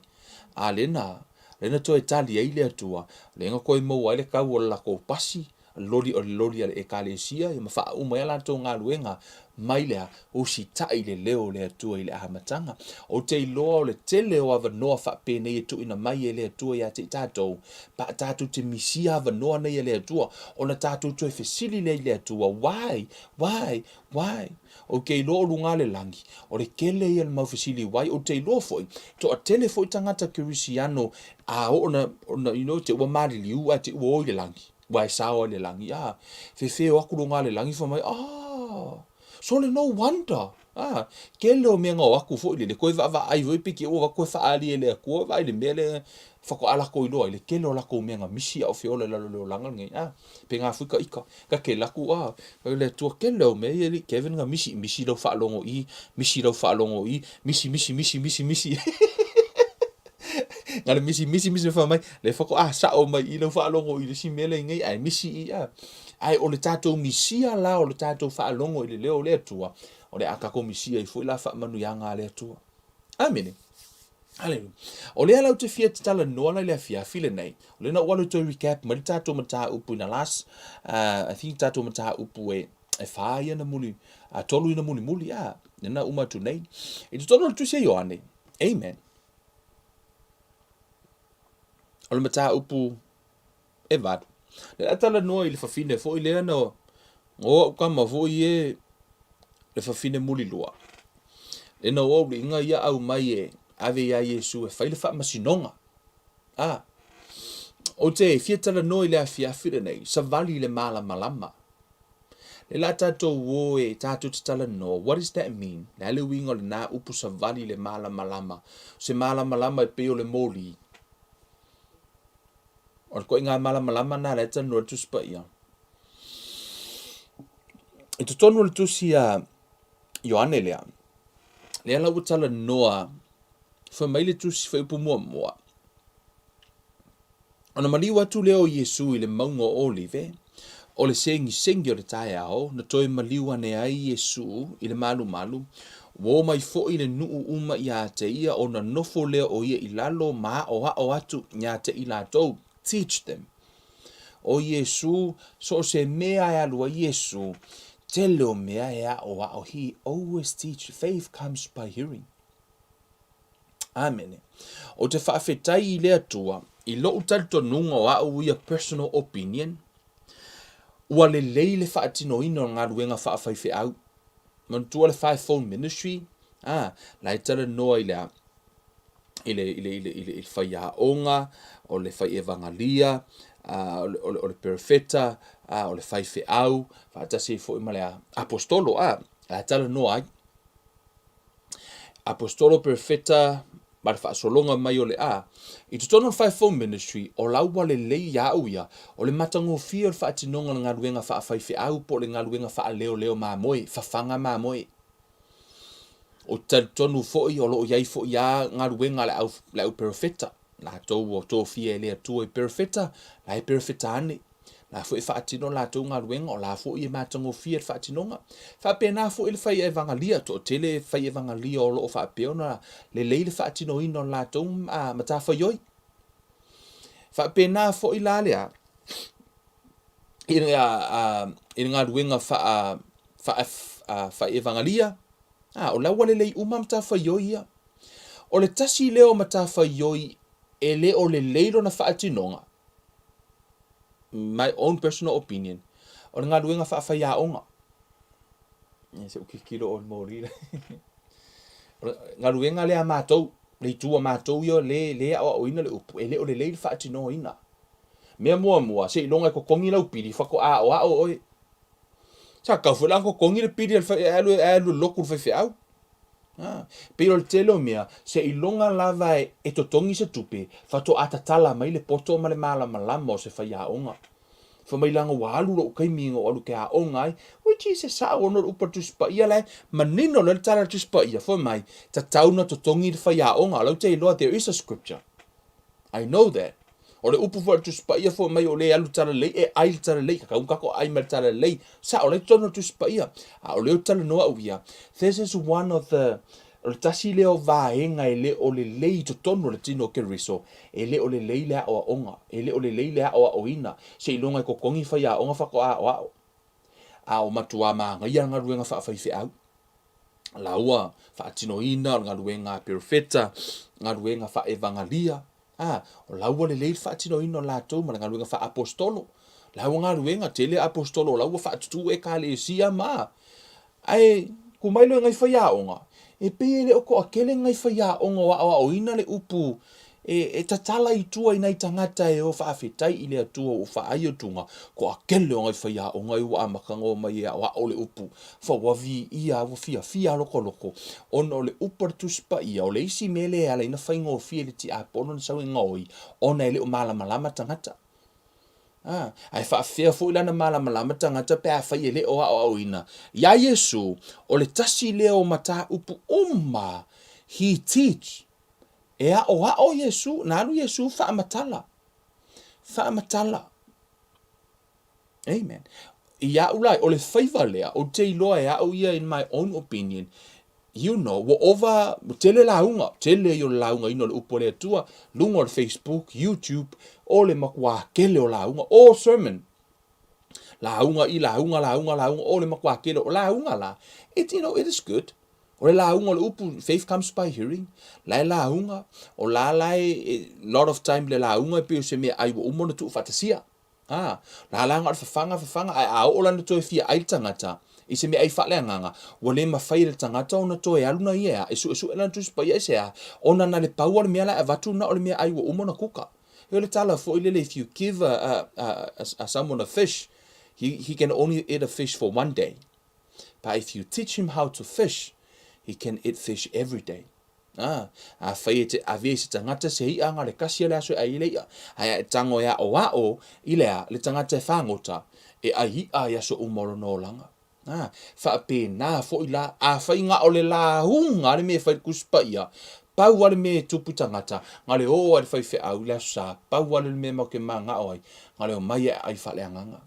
a lena, lena toe tali ai le Atua, lena koe maua ai le kau o le lakou pasi, loli o le loli a le Ekalesia ia ma faauma ai a latou galuega mai le usitai i le leo o le Atua i le amataga. Ou te iloa o le tele o avanoa faapenei e tuuina mai e le Atua ia te i tatou, pe a tatou te misia avanoa nei e le Atua, ona tatou toe fesili lea i le Atua, Why? Why? Why? Ou te iloa o luga le lagi, o le tele ia o le mau fesili why, ou te iloa foi, toatele foi tagata kerisiano a oo na, ona, you know, te ua maliliu ae te ua o i le lagi. Ua e sao ai le lagi, a, fefeo aku luga le lagi fai mai, ah, sole no wonder, a, kele o mea na o aku foi lele, koe vaavaai foi pe ki ua koe faaali e le Atua, vaai le mea lea faatoa lakou iloa ai le kele o lakou mea na misi a o feola i lalo o le olaga lenei, a, pe na fui ka ika, ka ke laku, a, fai le Atua, kele o mea ia alii Kevin na misi, misi lau faalogo i, misi lau faalogo i, misi, misi, misi, misi, misi. Na le misi misi misi fai mai, le faatoa sao mai i lau faalogo i le isi mea lea i nei, ae misi i a. Ae o le tatou misia la o le tatou faalogo i le leo o le Atua, o le a tatou misia ai foi la faamanuiaga a le Atua. Amene. Haleluia. O lea la ou te fia talanoa la i le afiafi lenei. O lea na ou alu e toe recap mai le tatou mataupu in the last, I think tatou mataupu e, e whā ia na muli, a tolu ina mulimuli, a, nena uma atu nei. I totonu o le tusi a Ioane, amen. O le mataupu e valu. Le a talanoa i le fafine foi lea na o au tama foi e le fafine mulilua. Le na o au liiga ia au mai e ave ia Iesu e fai le faamasinoga. A, ou te fia talanoa i le afiafi lenei, savali i le malamalama. Le la tatou o e tatou te talanoa, what does that mean? Le a le uiga o lena upu savali i le malamalama? O se malamalama e pei o le moli. O le ituaiga malamalama na la e talanoa le Tusi Paia. I totonu o le tusi a Ioane lea, lea la ua talanoa, fai mai le tusi fuaiupu muamua, Ona maliu atu lea o Iesu i le mauga o Olive, o le segisegi o le taeao, na toe maliu ane ai Iesu i le malumalu, ua o mai foi le nuu uma ia te ia, ona nofo lea o ia i lalo ma aʻoaʻo atu ia te i latou, teach them. O Iesu, so o se mea e alu ai Iesu, tele o mea e aʻoaʻo, he always teach, faith comes by hearing. Amene. Ou te faafetai i le Atua i loʻu talitonuga o aʻu ia personal opinion, ua lelei le faatinoina o le galuega faafaifeau. Manatua le fivefold ministry, a, la e talanoa i le a, i le, i le, i le, i le, i le faiaoga, o le fai evagalia, a, o le, o le, o le perofeta, a, o le faifeau, faatasi ai foi ma le a, apostolo, a, la e talanoa ai. Apostolo Perofeta ma le faasologa mai o le A. I totonu o le Fivefold Ministry, o la ua lelei ia au ia, o le matagofie o le faatinoga o le galuega faafaifeau po o le galuega faaleoleo mamoe, fafaga mamoe. Ou te talitonu foi o lo o i ai foi lava galuega a le au, le au perofeta, latou ua tofia e le Atua i perofeta, la e perofeta ane. La foi e faatino latou galuega, o la foi e matagofie le faatinoga. Faapena foi le fai evangalia, toatele fai evangalia o lo o faapea ona lelei le faatinoina o le latou matafaioi. Faapena foi la le a, i le, i le galuega faa, faa, faa-evagalia, a, o la ua lelei uma matafaioi ia. O le tasi lea o matafaioi e le o lelei lona faatinoga, my own personal opinion, o le galuega faafaiaoga. Se i ou tilotilo o le moli lea. O le galuega lea a matou, le itu a matou ia le, le aoaoina le upu, e le o lelei le faatinoina. Mea muamua, seiloga e totogi lau pili faatoa aoao oe. Sa tatau foi la ona totogi le pili a le fai, ae alu, ae alu i le lotu le faifeau. A, pei o le tele o mea, seiloga lava e totogi se tupe faatoa tatala mai le poto ma le malamalama o se faiaoga. Fai mai leaga ua alu lou taimi na ou alu ou te aoga ai, which is e sao ona o le upu a le Tusi Paia la e manino loa le tala a le Tusi Paia, fai mai, tatau ona totogi le faiaoga. O la ou te iloa there is a scripture. I know that. O le upu foi a le Tusi Paia foi mai o le alu talalelei e ai le talalelei, tatau ona tatou ai ma le talalelei. Sao la i totonu o le Tusi Paia. A o lea ou te talanoa au ia, this is one of the o le tasi lea o vaega e le o lelei i totonu o le tino o Keriso, e le o lelei le aoaoga, e le o lelei le aoaoina, seiloga e totogi faiaoga faatoa aoao. A o matuā manaia le galuega faafaifeau. Lāua faatinoina o le galuega a perofeta, galuega faaevagalia, a, o la ua lelei le faatinoina o latou ma le galuega faaapostolo. La ua galuega, tele apostolo o la ua faatutū ekalesia ma, ae tu mai loa i nai faiaoga, e pei e le o toatele nai faiaoga o aoaoina le upu E, e tatala i tua i nai tagata e o faafetai i le Atua ua faai atuga, toatele o nai faiaoga i ua amata ona omai e aoao le upu, fa ua viia, ua fiafia lokoloko, ona o le upu a le Tusi Paia, o le isi mea lea e ala ai ona faigofie i le tiapono ona sau e gaoi, ona e le o malamalama tagata. A, ae faafefea foi la ona malamalama tagata pe afai e le o aoaoina iā Iesu, o le tasi lea o mataupu uma, he teach, E aʻoaʻo Iesū, na alu Iesū faamatala. Faamatala. Amen. Iaʻu la, o le faiva lea, ou te iloa e aʻu ia in my own opinion, you know, ua ova, ua tele lauga, tele ia o le laugaina o le upu a le Atua, luga o le Facebook, YouTube, o le makuā tele o lauga, all sermon. Lauga i lauga, lauga, lauga, o le makuā tele o lauga la. It, you know, it is good. O le lauga o le upu, faith comes by hearing, la e lauga, o la la e, lot of time le lauga e pei o se mea ai ua uma ona tuufaatasia. A, la la na o le fafaga, fafaga, ae a oo la ina toe fia ai le tagata i se mea ai faaleagaga, ua le mafai e le tagata ona toe alu na ia e suesue lana Tusi Paia i se a, ona na le pau o le mea la e avatu na o le mea ai ua uma ona kuka. E o le tala foi lele, if you give a, a, a, a someone a fish, he, he can only eat a fish for one day. But if you teach him how to fish, he can eat fish every day. Ah, afai e te ave i se tagata se i'a na o le kasi o le aso e ai i le i'a, ae a e tago e aʻoaʻo i le a, le tagata e fagota, e ʻai i'a i aso uma o lona olaga. Ah, faapena foi la, afai na o le lauga le mea e fai i le Tusi Paia, pau lava le mea e tupu i tagata, na o le o lava i le faifeau i le Aso Sa, pau lava le mea matou te manao ai, na o le omai e aai faaleagaga.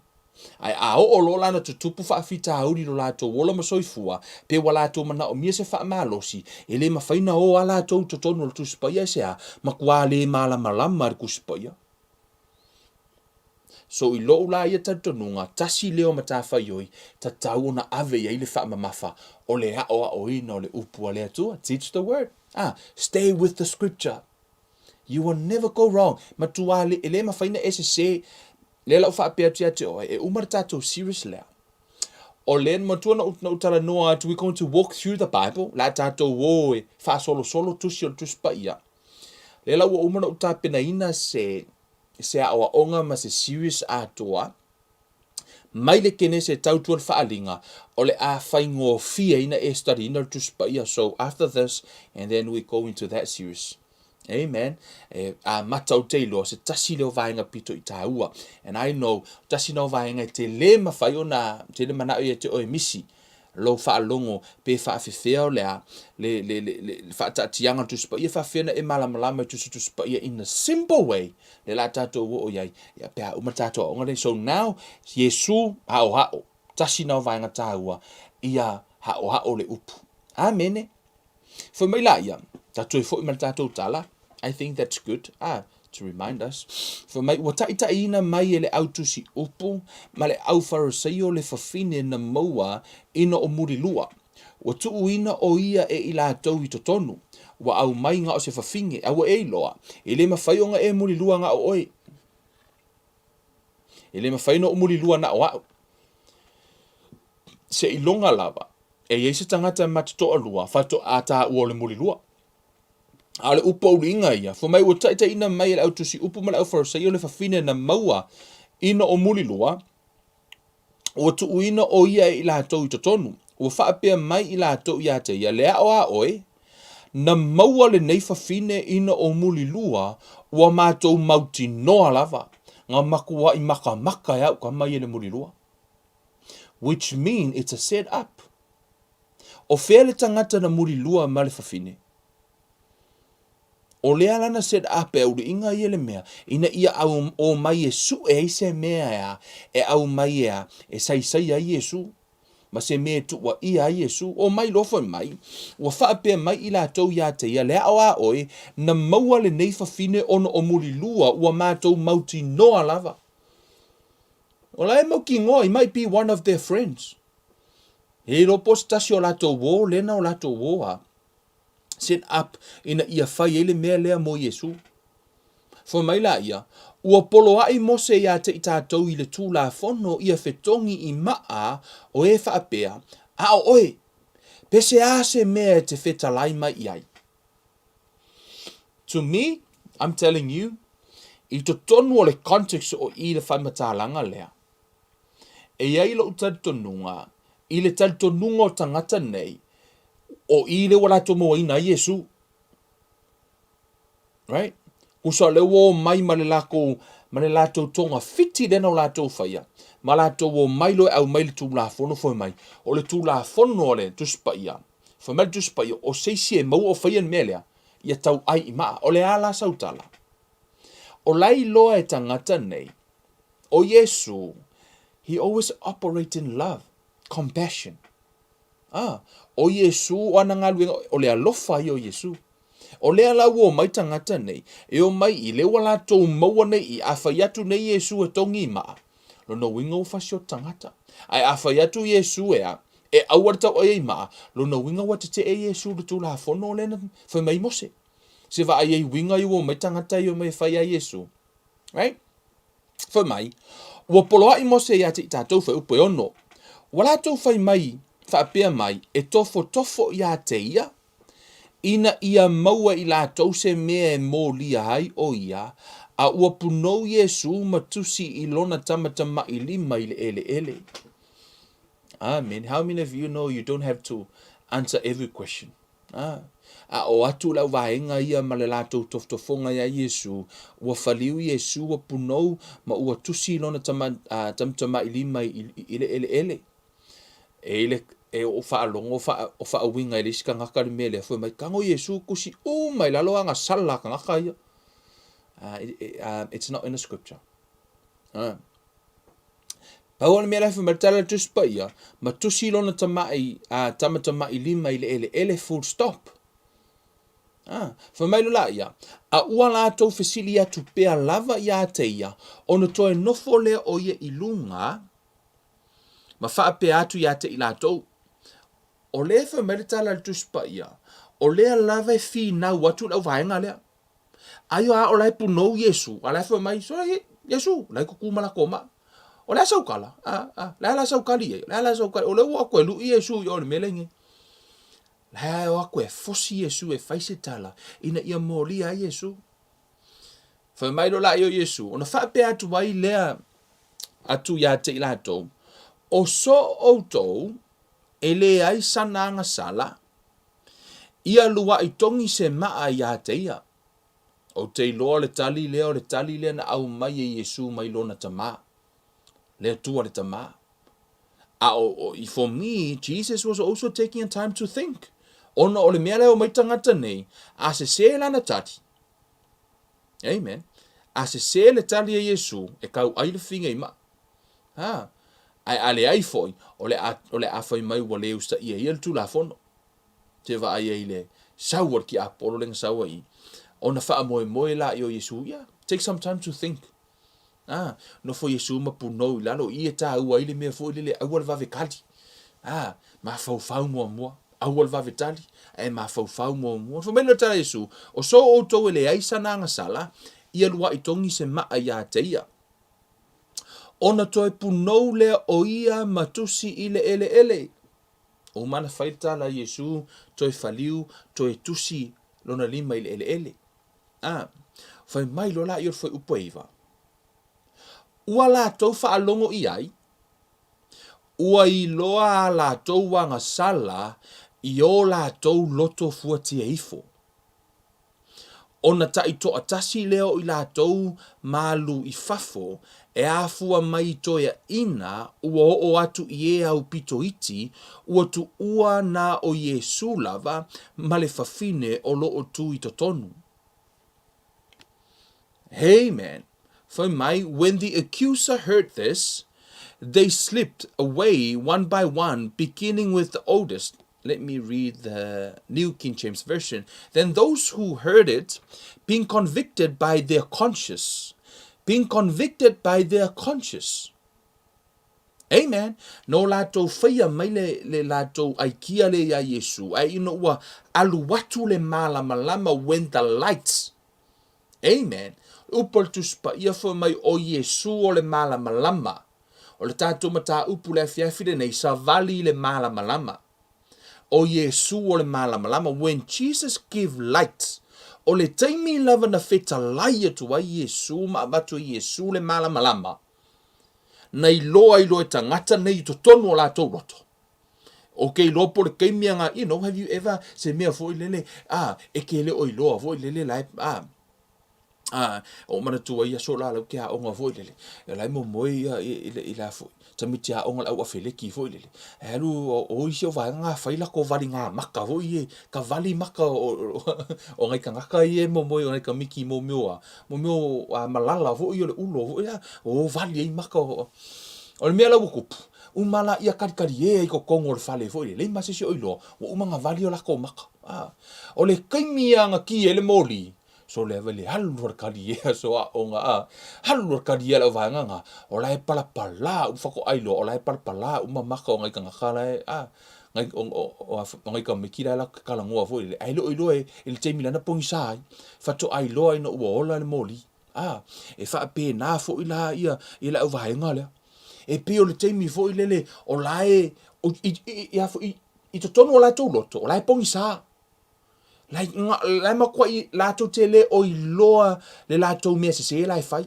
Ae a oo loa la ona tutupu faafitauli i lo latou ola ma soifua, pe ua latou manaomia se faamalosi, e le mafai ona o a latou i totonu o le Tusi Paia aisea, matua le malamalama i le Tusi Paia. So i lou la ia talitonuga, tasi lea o matafaioi tatau ona ave i ai le faamamafa o le aoaoina o le upu a le Atua, teach the word. Ah, stay with the scripture. You will never go wrong. Matua le, e le mafai ona e sese. Lea la ou faapea atu ia te oe, e uma le tatou series lea. O lea, matua na ou talanoa atu, we're going to walk through the Bible, la tatou o e faasolosolo tusi o le Tusi Paia. Lea la ua uma na ou tapenaina se, se aoaoga ma se series atoa, mai le Kenese e tau tua le Faaaliga, o le a faigofieina e study ina le Tusi Paia. So after this, and then we go into that series. Amen. E amata ou te iloa, se tasi lea o vaega pito i tāua. And I know, tasi na o vaega e te le mawhai ona, te le manao ia te oe misi. Lou faalogo pe faafefea o le a le le le le faataatiaga o le Tusi Paia faafefea ona e malamalama i Tusi Tusi Paia in a simple way lea la tatou oo i ai ia pe a uma le tatou aoga lenei. So now Iesu haohao tasi na o vaega taua ia haohao le upu. Amene. Fai mai laia, ta toe foi ma le tatou tala, I think that's good, ah, to remind us. Fai mai, ua taitaiina mai e le au tusi upu ma le au Fariseio le fafine na maua ina o mulilua. Ua tuuina o ia e i latou i totonu. Ua aumai ga o se fafine, a ua e iloa, e le mafai ona e mulilua ga o oe. E le mafai ona ou mulilua na o au. Seiloga lava e i ai se tagata e ma te toalua faatoa taua o le mulilua. A o le upu auliiga ia, fai mai ua taitaiina mai e le au tusi upu ma le au Fariseio le fafine na maua ina o mulilua, ua tuuina o ia e i latou i totonu. Ua faapea mai i latou ia te ia, Le ao a oe, na maua lenei fafine ina o mulilua, ua matou mautinoa lava, na matuai makamaka e au tama ia le mulilua. Which mean it's a set up. O fea le tagata na mulilua ma le fafine? O lea la na set up e auliiga ia le mea ina ia au omai e sue ai se mea e a, e aumai e a, e saisai ai Iesu, ma se mea e tuuaia ai Iesu. Omai loa fai mai, ua faapea mai i latou ia te ia, le ao a oe, na maua lenei fafine ona o mulilua ua matou mautinoa lava. O la e mautinoa, he might be one of their friends. E iloa po o se tasi o latou uo, lena o latou uo a set up ina ia fai ai le mea lea mo Iesu. Fai mai laia, Ua poloaʻi Mose iā te i tātou i le Tulafono ia fetogi i maʻa o e faapea, A o oe, pese a se mea e te fetalai mai i ai? To me, I'm telling you, i totonu o le context o i le faamatalaga lea, e i ai loʻu talitonuga, i le talitonuga o tagata nei, o i lea ua latou mauaina ai Iesu. Right? Tusa o lea ua omai ma le lakou, ma le latou togafiti lea na o latou faia, ma latou omai loa e aumai le Tulafono fai mai, o le Tulafono a le Tusi Paia, fai mai le Tusi Paia, o se isi e maua o faia le mea lea, ia tauai i maa. O le a la sau tala? O la e iloa e tagata nei, o Iesu, he always operate in love, compassion. Ah, o Iesu, o ana galuega, o le alofa ia o Iesu. O lea la ua omai tagata nei, e omai i lea ua latou maua nei i, a fai atu nei Iesu e togi i maa, lona uiga ua fasioti tagata. Ae a fai atu Iesu e a, e aua le tauai ai maa, lona uiga ua tetee Iesu i le Tulafono lea na fai mai Mose. Se vaai ai uiga ia ua omai tagata ia omai e fai ia Iesu. Right? Fai mai, ua poloaʻi Mose iā te i tātou fuaiupu e ono. Ua latou fai mai, faapea mai, e tofotofo iā te ia, ina ia maua i latou se mea e molia ai ʻo ia, a ua punou Iesū ma tusi i lona tamatamailima i le ʻeleʻele. Amen. How many of you know you don't have to answer every question? Ah. A o atu le auvaega ia ma le latou tofotofoga iā Iesū, ua faliu Iesū, ua punou, ma ua tusi i lona tama, uh, tamatamailima i, i, i le ʻeleʻele. E i le, e o faalogo o, faa, o faauiga e le isi kanaka le mea lea, fai mai, Tago Iesū tusi uma i lalo agasala a kanaka ia. Uh, it, uh, it's not in the scripture. Uh. Pau o le mea la e fai mai le tala a le Tusi Paia, ma tusi lona tamai, a, tamatamailima i le eleele, full stop. A, fai mai loa laia, a ua latou fesili atu pea lava iā te ia, ona toe nofo lea o ia i luga, ma faapea atu iā te i latou. O lea e fai mai le tala a le Tusi Paia, o lea lava e finau atu le auvaega lea. Ai o a o la e punou Iesu, a la e fai mai, Sole, Iesu, la e tutu ma latou maa. O le a sau tala? A, a, le a la sau tali ai? O le a la sau tali? O lea ua o atu e luʻi Iesu i o i le mea lea nei. La e o atu e fosi Iesu e fai se tala ina ia molia ai Iesu. Fai mai loa laia o Iesu, ona faapea atu ai lea atu iā te i latou, O so outou e leai sana agasala, Ia luaʻi togi se maʻa iā te ia. Ou te iloa le tali lea o le tali lea na aumai e Iesu mai lona Tamā, le Atua le Tamā. A o, o, for me, Jesus was also taking a time to think. Ona o le mea lea o mai tagata nei, a sesē lana tali. Amen. A sesē le tali a Iesu, e kau ai le figa i maa. Ha. Ae a leai foi, o le a, o le a fai mai ua le usaia ia le Tulafono. Te vaai ai le sau o le tiapolo lea na sau ai i, ona faamoemoe laia o Iesu, yeah, take some time to think. A, nofo Iesu ma punou i lalo, i e tāua ai le mea foi lele, aua le vave tali. A, mafaufau muamua, aua le vave tali, ae mafaufau muamua. Fai mai le tala a Iesu, o so outou e leai sana agasala, ia luaʻi togi se maa iā te ia. Ona toe punou lea o ia ma tusi i le eleele. Ua uma ona fai le tala a Iesu, toe faliu, toe tusi lona lima i le eleele. A, fai mai loa laia o le fuaiupu e 9, Ua latou faalogo i ai, ua iloa a latou agasala i o latou loto fuatia ifo. Ona taitoatasi lea o i latou malu i fafo e afua mai i toeaiina ua oo atu i e aupito iti ua tuua na o Iesū lava ma le fafine o lo o tu i totonu. Amen. Fai mai, When the accuser heard this, they slipped away one by one, beginning with the oldest. Let me read the New King James Version. Then those who heard it, being convicted by their conscience, being convicted by their conscience. Amen. No latou faia mai le, le latou aikia le iā Iesu, ae ina ua alu atu le malamalama when the light Amen. Upu a le Tusi Paia fai mai o Iesu o le malamalama. O le tatou mataupu le afiafi lenei, savali i le malamalama. O Iesu o le malamalama. When Jesus give light, o le taimi lava na fetalai atu ai Iesu ma avatu e Iesu le malamalama, na iloa ai loa e tagata nei i totonu o latou loto. O ke iloa po o le taimi anga, you know, have you ever, se mea foi lele, ah, e ke le o iloa foi lele la e, ah, ah, o manatua ai aso la lau ke aoga foi lele, e la e momoe ia i, i, i la foi, tamaiti aoga le au afeleki foi lele, e alu o, o isi o vaega nga fai lako vali ngā maka foi e, ka vali maka o, o, o ngai kangaka ia e momoe o ngai kamiki mo mea a, mo mea a malala foi o le ulo foi a, o vali ai maka o, o le mea la ua kupu, Uma la ia kalikali ē i totonu o le fale foi lele, leai ma se isi o iloa, ua uma na vali o latou maka. A, o le taimi a na ki ai le moli, so lea vai le alu a le kali ea so aoga, a, alu a le kali ea le auvaega na, o la e palapala uma faatoa iloa, o la e palapala uma maka o nai tagata la e, a, nai, o, o, o, o nai tamaiti la e latou te talanoa foi lele, ae le o iloa e, i le taimi lana pogisa ai, faatoa iloa ina ua ola le moli. A, e faapena foi la ia, i le auvaega lea. E pei o le taimi foi lele o la e, o, i, i, i, a foi, i totonu o latou loto, o la e pogisa. La, la e matuai latou te le o iloa le latou mea sesē la e fai.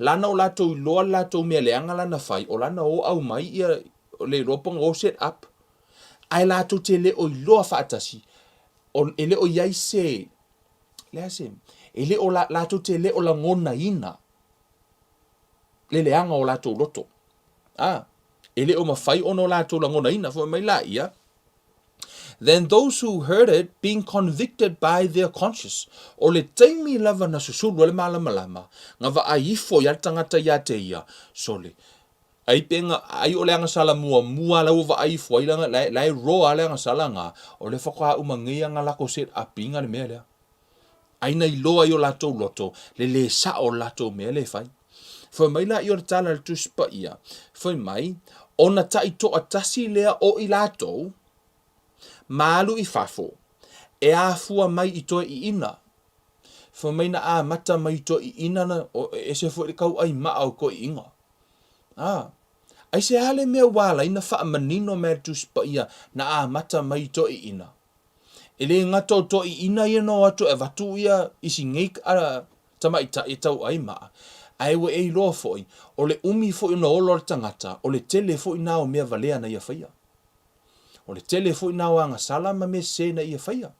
Lana o latou iloa le latou mea leaga la na fai, o lana o aumai ia le iloa po na o set up. Ae latou te le o iloa faatasi, o, e le o i ai se, le a se, e le o la, latou te le o lagonaina le leaga o latou loto. A, e le o mafai ona o latou lagonaina, fai mai laia, Then those who heard it being convicted by their conscience. O le taimi lava na susulu ai le malamalama, na vaai ifo i a le tagata ia te ia, sole, Ai pe nga, ai o le agasala muamua la ua vaai ifo ai la, la, la e roa le agasala nga, o le whakaā uma ngei anga lako set up inga le mea lea. Ai na iloa i o latou loto, le le sao o latou mea le fai. Fai mai la i o le tala le Tusi Paia, fai mai, ona taitoatasi lea o i latou, ma alu i fafo, e afua mai i toeaiina. Fai mai na amata mai i toeaiina na, o, e ese foi le kauai maa o toeaiina. Ā, aisea le mea ua ala ai na faamanino mai le Tusi Paia na amata mai i toeaiina? E le gata o toeaiina ia na o atu e avatu ia isi nei tamaitai e tauai maa, ae ua e iloa foi, o le umi foi ona ola o le tagata, o le tele foi na o mea valea na ia faia. O le tele foi na o agasala ma mea sese na ia faia.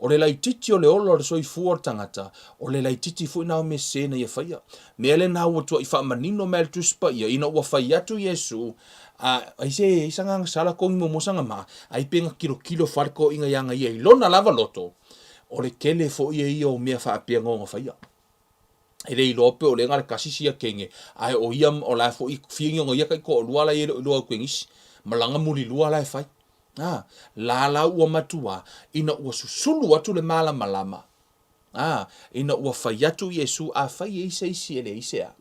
O le laitiiti o le ola o le soifua o le tagata, o le laitiiti foi na o mea sese na ia faia. Mea lena ua tuai faamanino mai e le Tusi Paia, ina ua fai atu Iesu, a, ai se e ai sa sala kongi muamua saga maa, ai pe na kilokilo fale toeaiina ia ia i lona lava loto, o le tele foi ia o mea faapea na ona faia. E le iloa pe o lea na o le tasi sia kene, ae o ia o la foi fia ni ona ia taitoalua la e le o iloa atu e nisi, ma lana mulilua la e fai. A, la la ua matua, ina ua susulu atu le malamalama, a, ina ua fai atu Iesu, afai e i ai se isi e leai se a,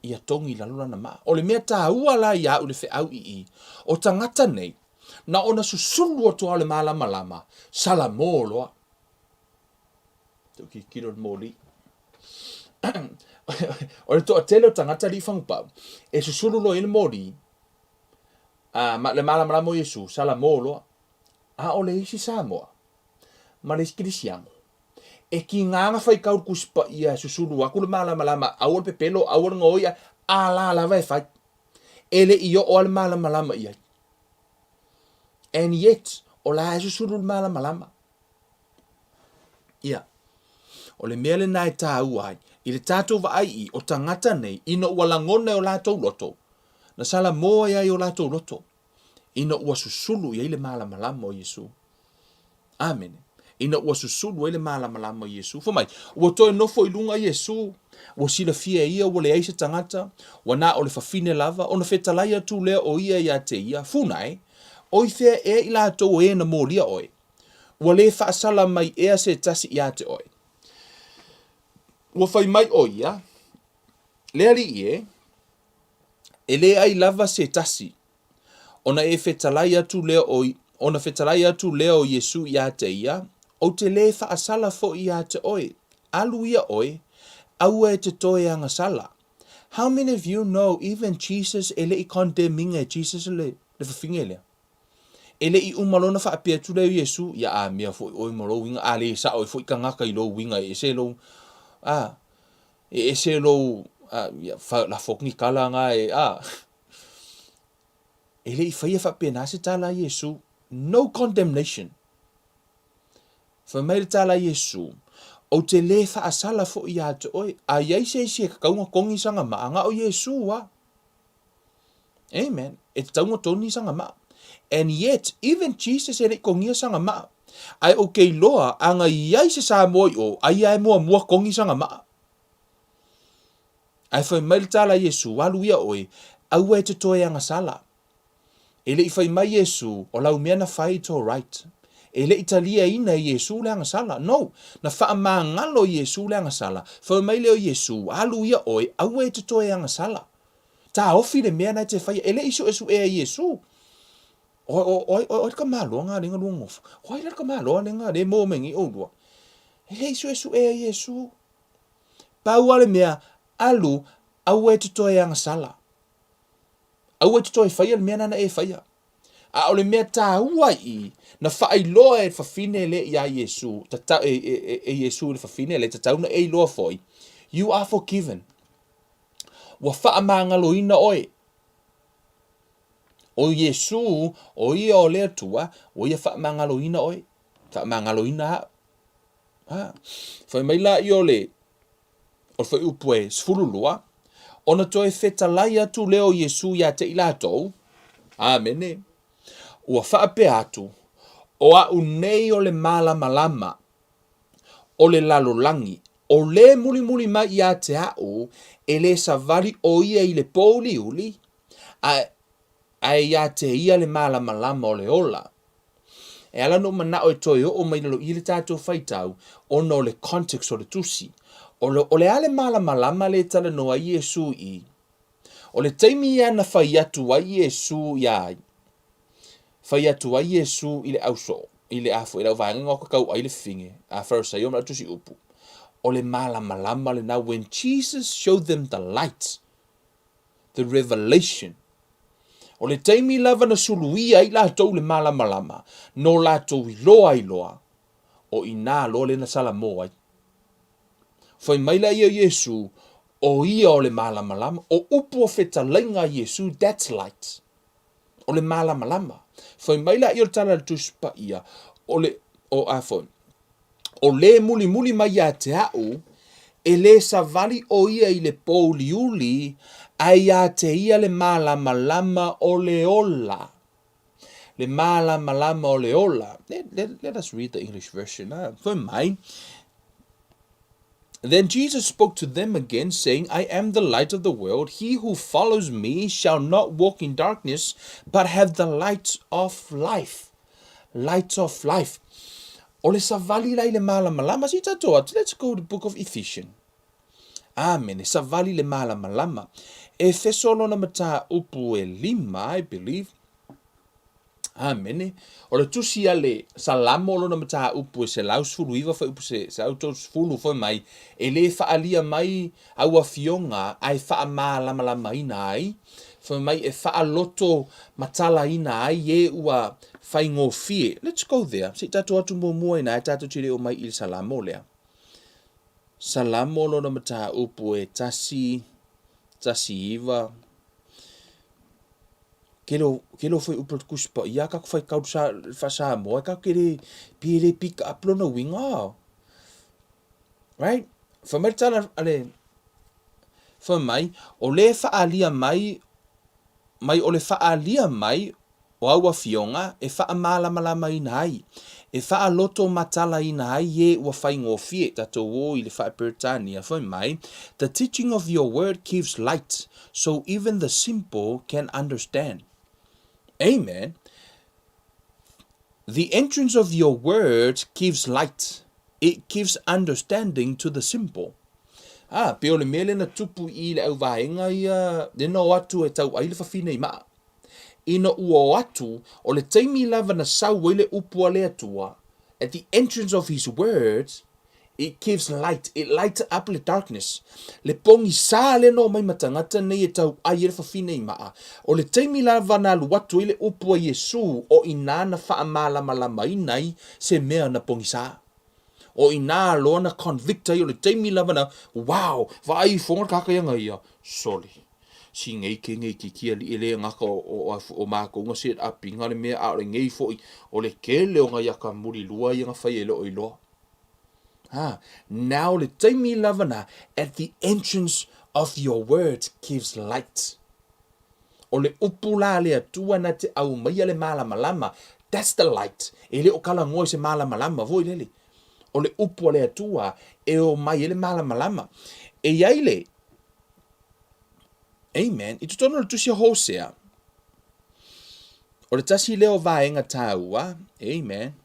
ia togi i lalo lana maa. O le mea taua la ia au i le feau i i, o tagata nei, na ona susulu atu lava o le malamalama, salamo loa. Tou tilotilo i le moli. O le toatele o tagata alii fagupau, e susulu loa i ai le moli, a, ma le malamalama o Iesu, salamo loa. A o le isi Samoa, ma le isi Kerisiano, e tiga ona faitau le Tusi Paia e susulu atu le malamalama, aua le pepelo, aua le gaoi, a la lava e fai. E le i oo lava le malamalama i ai. And yet, o la e susulu le malamalama. Ia. O le mea lena e tāua ai, i le tātou vaai i, o tagata nei, ina ua lagona e o latou loto, na salamo ai ai o latou loto, ina ua susulu i ai le malamalama o Iesu. Amene. Ina ua susulu ai le malamalama o Iesu. Fai mai, ua toe nofo i luga Iesu, ua silafia e ia ua leai se tagata, ua na o le fafine lava, ona fetalai atu lea o ia ia te ia, Funa e, o i fea ea i latou o e na molia oe? Ua lē faasala mai ea se tasi iā te oe? Ua fai mai ʻo ia, Le Alii e, e leai lava se tasi. Ona e fetalai atu lea o, ona fetalai atu lea o Iesu iā te ia, Ou te lē faasala foʻi iā te oe, alu ia oe, aua e te toe agasala. How many of you know even Jesus e le i condemn ina e Jesus le, le fafine lea? E le i uma loa ona faapea atu lea o Iesu, Ia a mea foi oe ma lou uiga, a le sao ai foi tagata i lou uiga e ese lou, a, e ese lou, a, ia, fa, lafo atu ni tala na e, a. E le i faia faapena se tala a Iesu. No condemnation. Fai mai le tala a Iesu, Ou te lē faasala foi iā te oe, a i ai se isi e tatau ona togi sana maa, na o Iesu a. Amen. E tatau ona toni sana maa. And yet, even Jesus e le i togia sana maa. Ae ou te iloa, ana i ai se Samoa i o, aia e muamua togi sana maa. Ae fai mai le tala a Iesu, Alu ia oe, aua e te toe agasala. E le i fai mai Iesu, o lau mea na fai it's alright. E le i taliaina e Iesu le agasala. No! Na faamagalo Iesu le agasala. Fai mai lea o Iesu, Alu ia oe, aua e te toe agasala. Taofi le mea na e te faia. E le i suesuea e Iesu. O, o, o, o, o ai le tamaloa na lenga lua nofo. O ai la le tamaloa lenga le maua mai nei oulua. E le i suesuea e Iesu. Pau lava le mea, alu, aua e te toe agasala. Aua e te toe faia le mea na na e faia. A o le mea tāua i i, na faailoa e le fafine le iā Iesu, tata, e, e, e, e Iesu i le fafine le, tatau na e iloa foi, you are forgiven. Ua faamagaloina oe. O Iesu, o ia o le Atua, ua ia faamagaloina oe. Faamagaloina au. Ha. Fai mai la i o le, o le fuaiupu e 12, ona toe fetalai atu lea o Iesu iā te i latou, Amene, ua faapea atu, O a'u nei o le malamalama o le lalolagi, o le mulimuli mai iā te a'u, e lē savali ʻo ia i le pōuliuli, a, ae iā te ia le malamalama o le ola. E ala ona ou manao e toe oo mai lalo i le tatou faitau, ona o le context o le tusi. O le, o le a le malamalama lea e talanoa ai Iesu i i? O le taimi ia na fai atu ai Iesu iā ai? Fai atu ai Iesu i le ausoo, i le a foi, i le auvaega na tatau ai le fafine a Farisaio ma le tusi upu. O le malamalama lena, when Jesus showed them the light, the revelation. O le taimi lava na suluia ai latou i le malamalama, no latou iloa ai loa, o inā loa lea na salamo ai. Fai mai la ia o Iesu, o ia o le malamalama, o upu o fetalaiga a Iesu, that's light. O le malamalama. Fai mai la ia o le tala a le Tusi Paia, o le, o a foi. O le mulimuli mai ia te a'u, e lē savali ʻo ia i le pōuliuli, ae iā te ia le malamalama o le ola. Le malamalama o le ola. Let, let, let us read the English version. Ah, fai mai. Then Jesus spoke to them again, saying, I am the light of the world. He who follows me shall not walk in darkness, but have the light of life. Light of life. O le savali la i le malamalama. Se i tatou atu, let's go to book of Ephesians. Amene, savali le malamalama. Efeso lona mataupu e lima, I believe. Amene. O le tusi a le Salamo lona mataupu e 119 fuaiupu 130 fai mai, e lē faaalia mai au afioga ae faamalamalamaina ai, fai mai e faaloto matalaina ai e ua faigofie. Let's go there. Se i tatou atu muamua inā e tatou te le o mai i le Salamo lea. Salamo lona mataupu e 119. Kele o, kele o fuaiupu o le Tusi Paia, a tatou faitau sa, faa-Samoa, e tatou te le, pei e le pick up lona uiga. Right? Fai mai le tala a le, fai mai, o le faaalia mai, mai o le faaalia mai o au afioga e faamalamalamaina ai, e faalotomatalaina ai e ua faigofie, tatou o i le faa-Peretania, fai mai, The teaching of your word gives light, so even the simple can understand. Amen. The entrance of your word gives light. It gives understanding to the simple. Ah, pei o le mea lea na tupu i le auvaega ia, lea na o atu e tauai le fafine i maa. Ina ua o atu, o le taimi lava na sau ai le upu a le Atua, at the entrance of his words, it gives light, it lights up le darkness. Le pogisā lea na omai ma tagata nei e tauai ai le fafine i maa, o le taimi lava na alu atu ai le upu a Iesu, o inā na faamalamalamaina ai se mea na pogisā. O inā loa na convict ai o le taimi lava na, wow, vaai ifoga le kākai aga ia, sole. Si ngei ke ngei ki ki aliʻi e le gaka o, o, o, o mākou nga set up inga le mea a o le ngei foʻi o le kele o ngai aka muli lua ia nga fai e le o iloa. Ha, now le taimi lava na, at the entrance of your words gives light. O le upu la a le Atua na te aumaia le malamalama, that's the light. E le o kalagoa i se malamalama foi lele. O le upu a le Atua e o mai e le malamalama. E iai le, Amen. I totonu o le tusi a Hosea, o le tasi lea o vaega tāua, amen.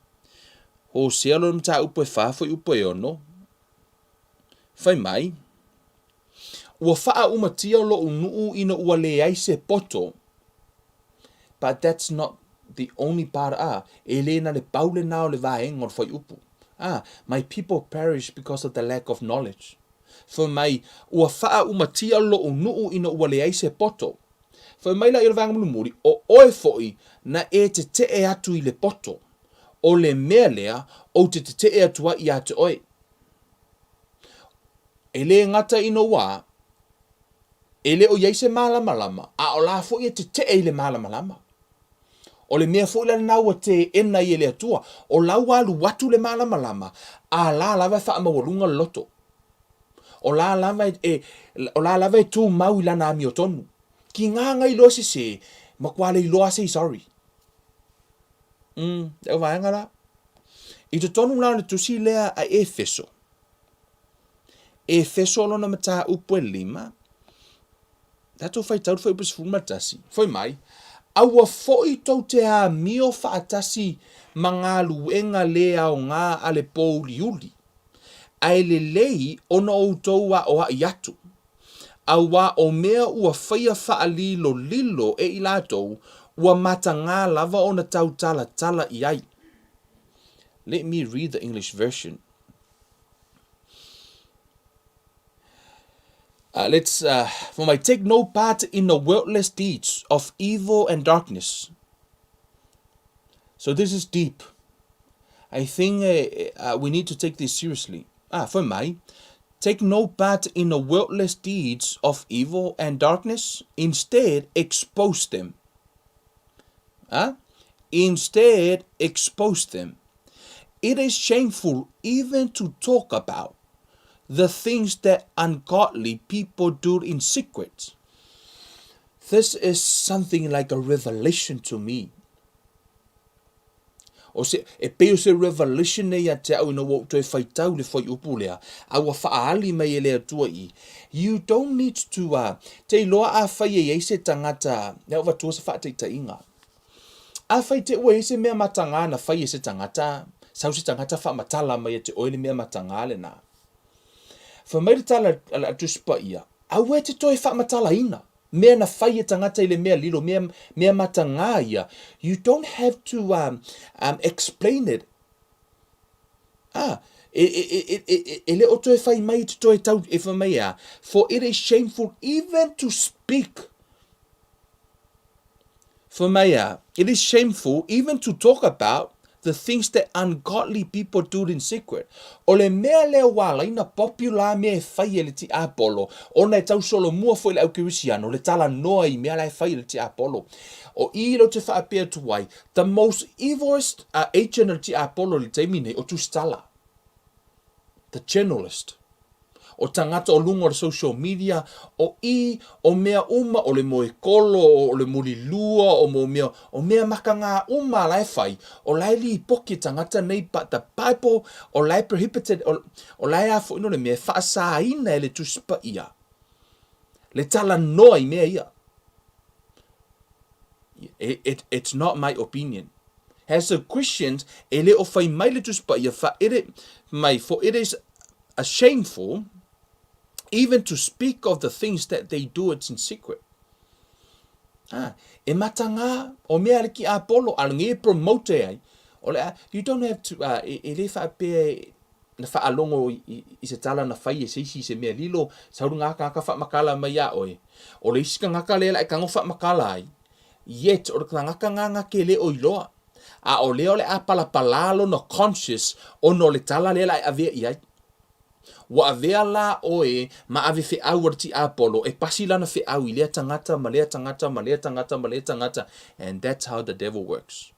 Hosea lona mataupu e whā fuaiupu e ono, fai mai, Ua faaumatia loʻu nuʻu ina ua leai se poto. But that's not the only part a, e le na le pau lenā o le vaega o le fuaiupu. Ah, my people perish because of the lack of knowledge. Fai mai, ua faaumatia loʻu nuʻu ina ua leai se poto. Fai mai la i o le vaega mulimuli, o oe foʻi na e teteʻe atu i le poto. O le mea lea, ou te teteʻe atu ai iā te oe. E lē gata ina ua, e le o i ai se malamalama, a o la foʻi e teteʻe i le malamalama. O le mea foʻi la lenā ua teena ai e le Atua, o la ua alu atu le malamalama, a la lava e faamaualuga le loto. O la lava e, e, o la lava e tumau i lana amiotonu. Ki ngā ngai loa sesē, makuā le iloa se i sorry. Mm, le auvaega la. I totonu la o le tusi lea a Efeso. Efeso lona mataupu e lima, tatou faitau le fuaiupu 11, fai mai, Aua foʻi tou te amio faatasi ma galuega lē aogā a le pōuliuli, ae lelei ona outou aʻoaʻi atu, auā o mea ua faia faalilolilo e i latou, ua matagā lava ona tautalatala i ai. Let me read the English version. Let's for my take no part in the worldless deeds of evil and darkness. So this is deep. I think we need to take this seriously. Ah, for my take no part in the worldless deeds of evil and darkness. Instead, expose them. Ah, instead, expose them. It is shameful even to talk about the things that ungodly people do in secret. This is something like a revelation to me. O se, e pei o se revelation nei ia te au ina ua ou toe faitau le fuaiupu lea, a ua faaali mai e le Atua i, you don't need to, uh, te iloa afai e i ai se tagata, lea ua avatua se faataitaiga. Afai te ua i ai se mea matagā na fai e se tagata, sau se tagata faamatala mai ia te oe le mea matagā lenā. Fai mai le tala a le Tusi Paia, aua e te toe faamatalaina mea na fai e tagata i le mea lilo, mea, mea matagā ia. You don't have to um, um, explain it. Ah, e, e, e, e, e, e le o toe fai mai te toe tau, e fai mai a, for it is shameful even to speak For Maya, it is shameful even to talk about the things that ungodly people do in secret. O le mea lea ua ala ai ona popular mea e fai e le tiapolo, ona e tau solomua foi i le au kerisiano le talanoa i mea la e fai e le tiapolo. O i lea ou te faapea atu ai, the most evilest agent o le tiapolo i le taimi nei, o Tusitala. The journalist. O tagata o luga o le social media, o i, o mea uma, o le moe kolo, o le mulilua, o mo mea, o mea makagā uma la e fai, o la e lipoki e tagata nei, but the Bible, o la e prohibited, o, o la e a foi no le mea e faasāina e le Tusi Paia, le talanoa i mea ia. It, it, it's not my opinion. As a Christian, e le o fai mai le Tusi Paia, fa it, mai, for it is a shameful even to speak of the things that they do it in secret. Ah, e matagā, o mea le ki Apollo, a nge promote ai. O le, you don't have to, uh, e, e le whaapea na whaalogo i, i, i se tala na fai e se isi i se mea lilo, sau le ngakanga whaamakala mai a oe. O le isi kangaka lea la e kango whaamakala ai, yet o le kangaka nganga ke le o iloa. A o lea o le a palapalā lona conscious ona o le tala lea la e avea i ai. Ua avea la oe ma ave feau a le tiapolo e pasi lana feau i lea tagata ma lea tagata ma lea tagata ma lea tagata and that's how the devil works.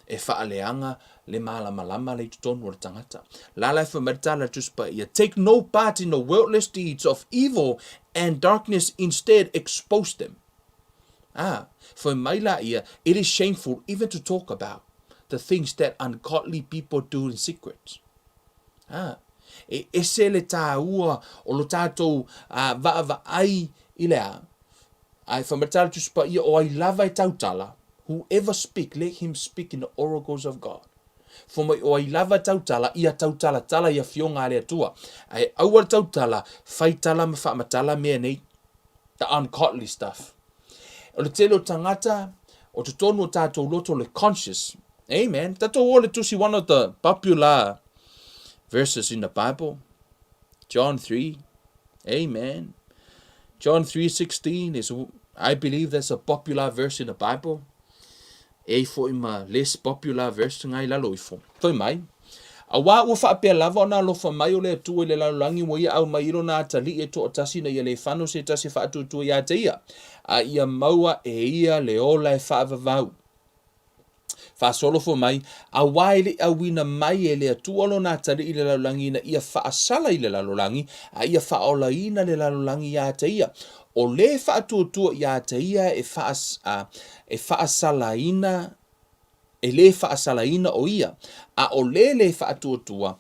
E faaleaga le malamalama le i totonu o le tagata. La la e fai mai le tala a le Tusi Paia, Take no part in the worldless deeds of evil and darkness instead expose them. Ā, whai mai la ia, it is shameful even to talk about the things that ungodly people do in secret. Ā, e ese le tāua o lo tātou ā, vaavaai i le a, ā, e whai mai tā le Tusi Paia, o ai lava e tautala, whoever speak, let him speak in the oracles of God. Whai mai o ai lava e tautala, ia tautalatala i afioga a le Atua. Ae aua le tautala, whai tala ma whaamatala mea nei. The ungodly stuff. O le tele o tagata, o totonu o tātou loto le conscious. Amen. Tātou o le tusi one of the popular verses in the Bible. John 3. Amen. John 3:16 is I believe that's a popular verse in the Bible. E foi ma less popular verse ngai lalo ifo. Foi mai. Auā ua faapea lava ona alofa mai o le Atua i le lalolagi ua ia aumai i lona atalii e toatasi ina ia le fano se tasi e faatuatua ia te ia, a ia maua e ia le ola e faavavau. Faasolofo mai, auā e le i auina mai e le Atua lona atalii i le lalolagi ina ia faasala i le lalolagi, a ia faaolaina le lalolagi ia te ia. O le faatuatua ia te ia e e faasalaina e lē faasalaina ʻo ia, a ʻo lē lē faatuatua,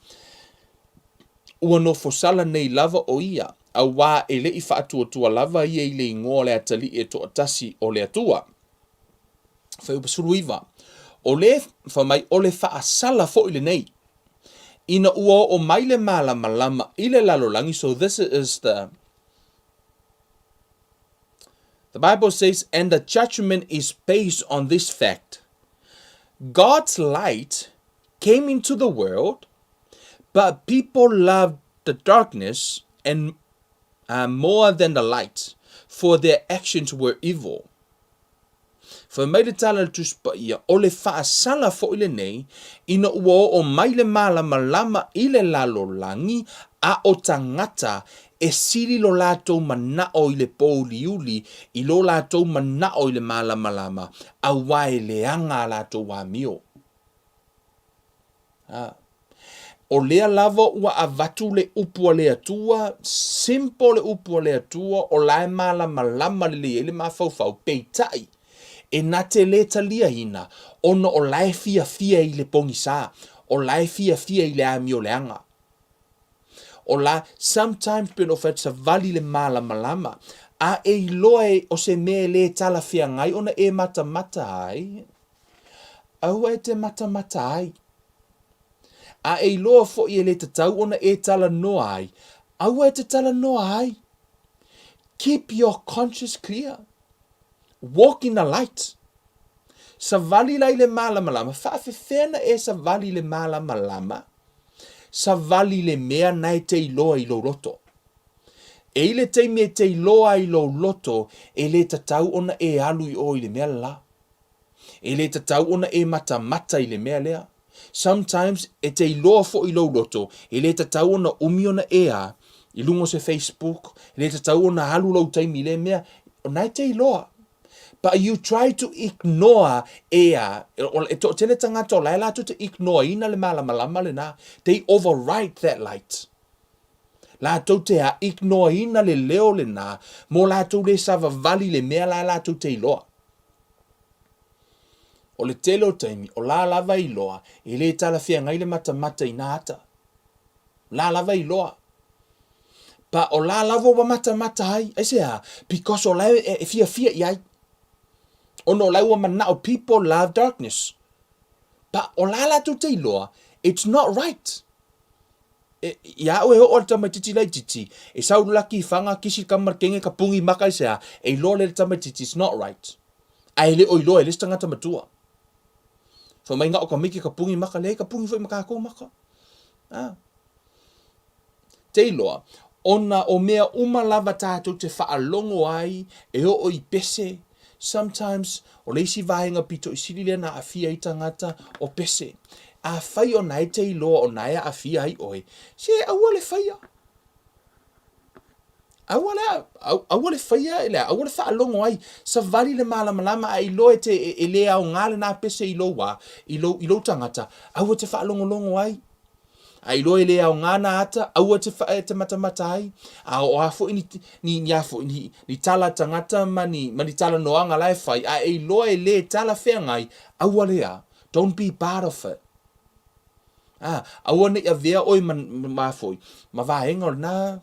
ua nofo sala nei lava ʻo ia, auā e le i faatuatua lava ia i le igoa o le Atalii e toatasi o le Atua. Fuaiupu 19. ʻO lē, fai mai, ʻo le faasala foʻi lenei, ina ua oo mai le malamalama i le lalolagi, so this is the The Bible says, and the judgment is based on this fact. God's light came into the world, but people loved the darkness and uh, more than the light, for their actions were evil. Fai mai le tala a le Tusi Paia, o le faasala foi lenei, ina ua oo mai le malamalama i le lalolagi, a o tagata e sili lo latou manao i le pōuliuli i lo latou manao i le malamalama, auā e leaga a latou amio. A. O lea lava ua avatu le upu a le Atua, simple le upu a le Atua, o la e malamalama lelei ai le mafaufau, peitai, e na te le taliaina ona o la e fiafia i le pogisa, o la e fiafia i le amioleaga. O la, sometimes pei ona ou fai atu, savali i le malamalama, a e iloa e, o se mea e le talafeagai ona e matamata ai, aua e te matamata ai. A e iloa foi e le tatau ona e talanoa ai, aua e te talanoa ai. Keep your conscience clear. Walk in the light. Savali la i le malamalama, faafefea na e savali i le malamalama? Savali i le mea na e te iloa i lou loto. E i le taimi e te iloa ai i lou loto, e le tatau ona e alu i o i le mea la. E le tatau ona e matamata i le mea lea. Sometimes e te iloa foi i lou loto, e le tatau ona umi ona e a i luga o se Facebook, e le tatau ona alu lou taimi i lea mea, o na e te iloa. But you try to ignore e a, e toatele tagata o la e latou te ignore ina le malamalama lena. They override that light. Latou te a ignore ina le leo lena mo latou le savavali i le mea la e latou te iloa. O le tele o taimi, o la lava e iloa, e le talafeagai le matamata i na ata. La lava e iloa. But o la lava ua matamata ai. Aisea? Because o la e, e fiafia i ai. Ona o la ua manao, people love darkness. But o la latou te iloa, it's not right. E, ia au e oo le tamaitiiti laitiiti, e sau laki i whanga, kisi ka markenge, ka pungi maka i sea, e iloa le le tamaitiiti, it's not right. A e le o iloa e le isi tagata matua. Fai mai ngao ka miki ka pungi maka, leai ka pungi foi ma kākou maka. Ah. Te iloa, ona o mea uma lava tātou te whaalogo ai, e oo i pese, Sometimes, o le isi vaega pito i sili lea na aafia ai tagata, o pese. Afai o na e te iloa o na e aafia ai oe, se aua le faia. Aua le, aua le faia, le, aua le faalogo ai. Savali le malamalama a iloa e te, e, e le aoga lena pese i lou wā, i lou, i lou tagata, aua te faalogologo ai. A iloa e le aoga nā ata, aua te, e te matamata ai. A o a foi ni, ni, ni a foi, ni, ni tala tagata ma ni, ma ni talanoaga la e fai, a e iloa e le talafeagai, aua le a. Don't be part of it. A, aua ne i avea oe ma, ma foi, ma vaega o lena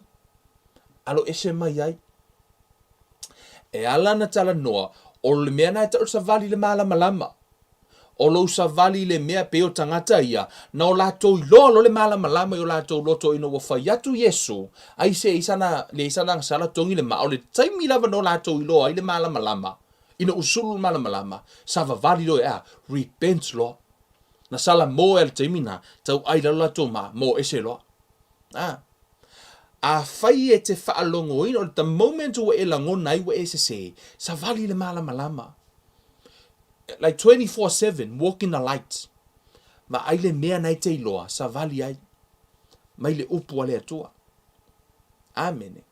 alo ese mai ai. E ala na talanoa, o le mea na e tau savali le malamalama. O lou savali i le mea pei o tagata ia, na o latou iloa loa le malamalama i o latou loto ina ua fai atu Iesu, ai se i sana le i sana sala togi le maa, o le taimi lava na o latou iloa ai le malamalama, ina ua sulu le malamalama, savavali loa ea, repent loa. Na sala mo ea le taimi na, tau ai lalo latou maa, mo ese loa. Ah. Afai e te faalogoina, o le the moment ua e lagona ai ua e sese, savali le malamalama. Like 24/7, walk in the light. Vaai le mea na e te iloa, savali ai. Mai le upu a le Atua. Amene.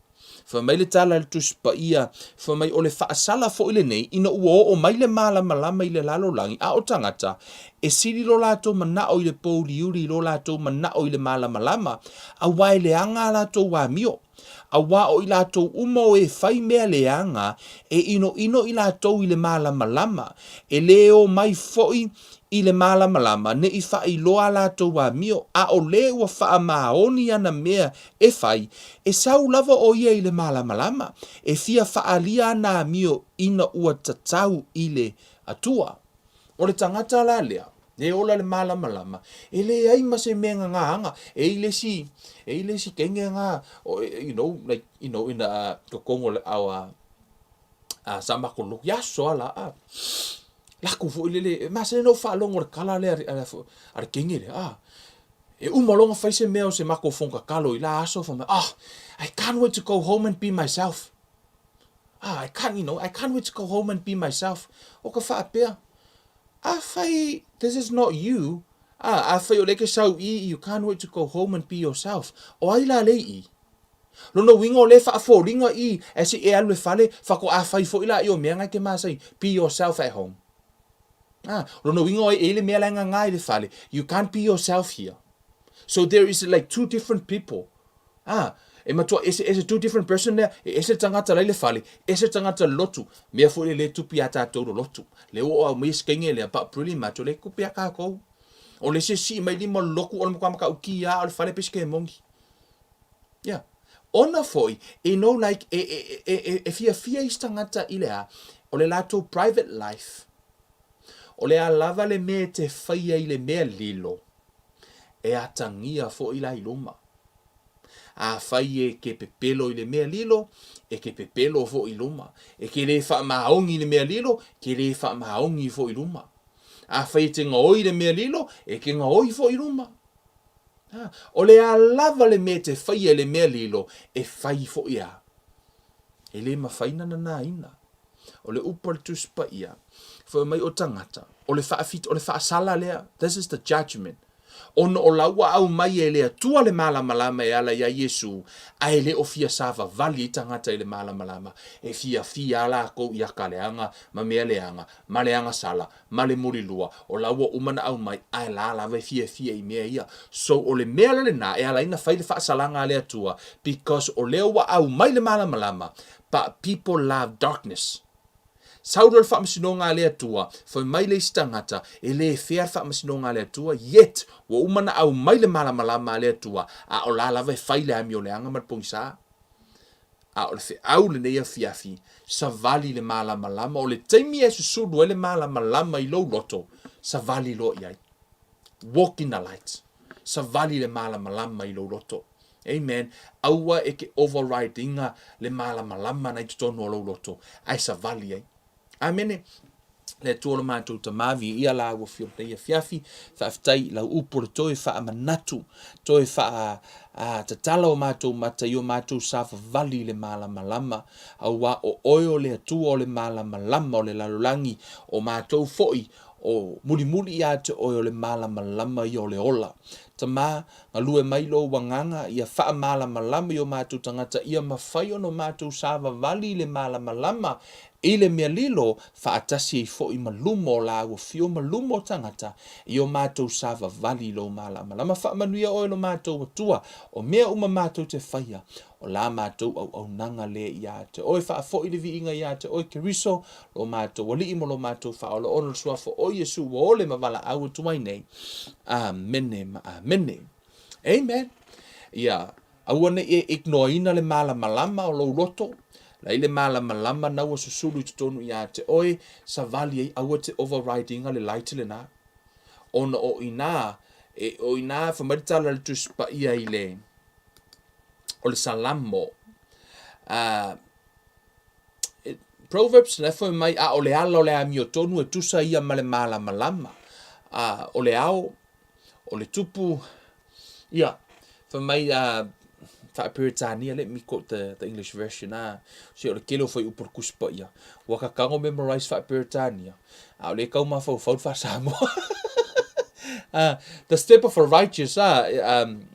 Fai mai le tala a le Tusi Paia, fai mai o le faasala foi lenei ina ua oo mai le malamalama i le lalolagi, a o tagata, e sili lo latou manao i le pouliuli i lo latou manao i le malamalama, aua e leaga a latou amio. Aua o i latou uma o e fai mea leaga, e inoino i latou i le malamalama, e lē o mai foi i le malamalama, ne i faailoa a latou amio, a o lē ua faamaoni ana mea e fai, e sau lava o ia i le malamalama, e fia faaalia ana amio ina ua tatau i le Atua. O le tagata la lea, e ola le malamalama, e leai ma se mea gagaaga. E i le isi, e i le isi kenge ga, you know, like, you know, in the tokogo le our uh, sa makou loku, ia aso ala, ah, lakou foi lele, e masani ona ou faalogo i le kala lea a, a, a le kenge lea, ah, e uma loa ona fai se mea o se makou fono tatalo i la aso, fai mai, ah, I can't wait to go home and be myself. Ah, I can't, you know, I can't wait to go home and be myself. O ka faapea, afai, this is not you, ah, afai o lea e ke sau i, you can't wait to go home and be yourself. O ai la lea i i? Lona uiga o lea e faafoliga i, as i e alu e fale, faatoa fai foi la i o mea na e te masani, be yourself at home. Ah, lona uiga o e i le mea la e gagā i le fale, you can't be yourself here. So there is like two different people. Ah, e matua eseese two different person lea, e ese le tagata la i le fale, ese le tagata le lotu. Mea foi le le tupu iā tatou le lotu. Le ua o aumai se kainge lea, but pretty much o le kupe a kākou. O le isi e sii mai lima o le loku o le matua matautia a o le fale pei se kemoni. Yeah. Ona foi, you know like, e, e, e, e, e fiafia isi tagata i le a, o le latou private life. O le a lava le mea e te faia i le mea lilo, e atagia foi la i luma. Afai e ke pepelo i le mea lilo, e ke pepelo foi i luma. E ke le faamaoni i le mea lilo, ke le faamaoni foi i luma. Afai e te gaoi i le mea lilo, e ke gaoi foi i luma. Ha, o le a lava le mea e te faia i le mea lilo, e fai foi a. E le mafai na nanaina. O le upu a le Tusi Paia, fai mai o tagata, o le faafit, o le faasala lea, this is the judgment. Ona o la ua aumai e le Atua le malamalama e ala iā Iesu, ae le o fia savavali ai tagata i le malamalama, e fiafia a lakou i aka leaga ma mea leaga, ma le agasala, ma le mulilua, o la ua uma na aumai, ae la lava e fiafia i mea ia. So o le mea la lena e ala ai na fai le faasalaga a le Atua, because o lea ua aumai le malamalama, but people love darkness. Sau loa le faamasinoga a le Atua, fai mai le isi tagata, e le fair le faamasinoga a le Atua, yet ua uma na aumai le malamalama a le Atua, a o la lava e fai le amioleaga ma le pogisa. A o le feau lenei afiafi, savali le malamalama, o le taimi e susulu ai le malamalama i lou loto, savali loa i ai. Walk in the light. Savali le malamalama i lou loto. Amen. Aua e ke override inga le malamalama na i totonu o lou loto, ae savali ai. Amene. Le Atua o lo matou Tama, viia la ua fio lenei afiafi, faafetai i lau upu o le toe faamanatu, toe faa a, tatala o matou mata i o matou savavali i le malamalama, auā o oe o le Atua o le malamalama o le lalolagi, o matou foi o mulimuli ia te oe o le malamalama ia o le ola. Tama, galue mai lou agaga ia faamalamalama i o matou tagata ia mafai ona o matou savavali i le malamalama i le mea lilo, faatasi ai foi ma luma o lāua fio ma luma o tagata i o matou savavali i lou malamalama. Faamanuia oe lo matou Atua, o mea uma matou te faia, o la matou auaunaga lea iā te oe. Faafoi le viiga iā te oe Keriso, lo matou Alii ma lo matou Faaola, ona o le Suafa o Iesu ua ole ma valaau atu ai nei. Amene ma amene. Amen. Ia, aua ne i e ignoaina le malamalama o lou loto, la i le malamalama na ua susulu i totonu iā te oe, savali ai, aua te override inga le light lena. Ona o inā, e, o inā, fai mai le tala a le Tusi Paia i le, o le Salamo, uh, Proverbs, la e fai mai, a o le ala o le amiotonu e tusa ia ma le malamalama, a o le ao, o le tupu, ia, fai mai, a, faa-Peretania, let me quote the, the English version, a, se o le tele o fuaiupu o le Tusi Paia, ua kakago memorize faa-Peretania, a o lea e tau mafaufau le faa-Samoa. uh, the step of a righteous, ah, um,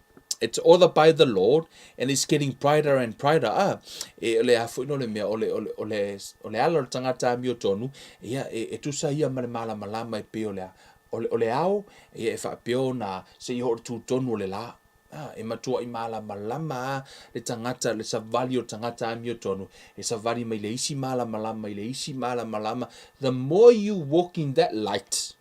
it's ordered by the Lord and it's getting brighter and brighter. Ah, e, o le a foi no le mea, o le, o le, o le, o le ala o le tagata amiotonu, ia, e, e tusa ia ma le malamalama e pei o le a, o le, o le ao, ia, e faapea ona seia oo i le tutonu o le la. Ah, e matuai malamalama a le tagata, le savali o le tagata amiotonu, e savali mai le isi malamalama i le isi malamalama. The more you walk in that light,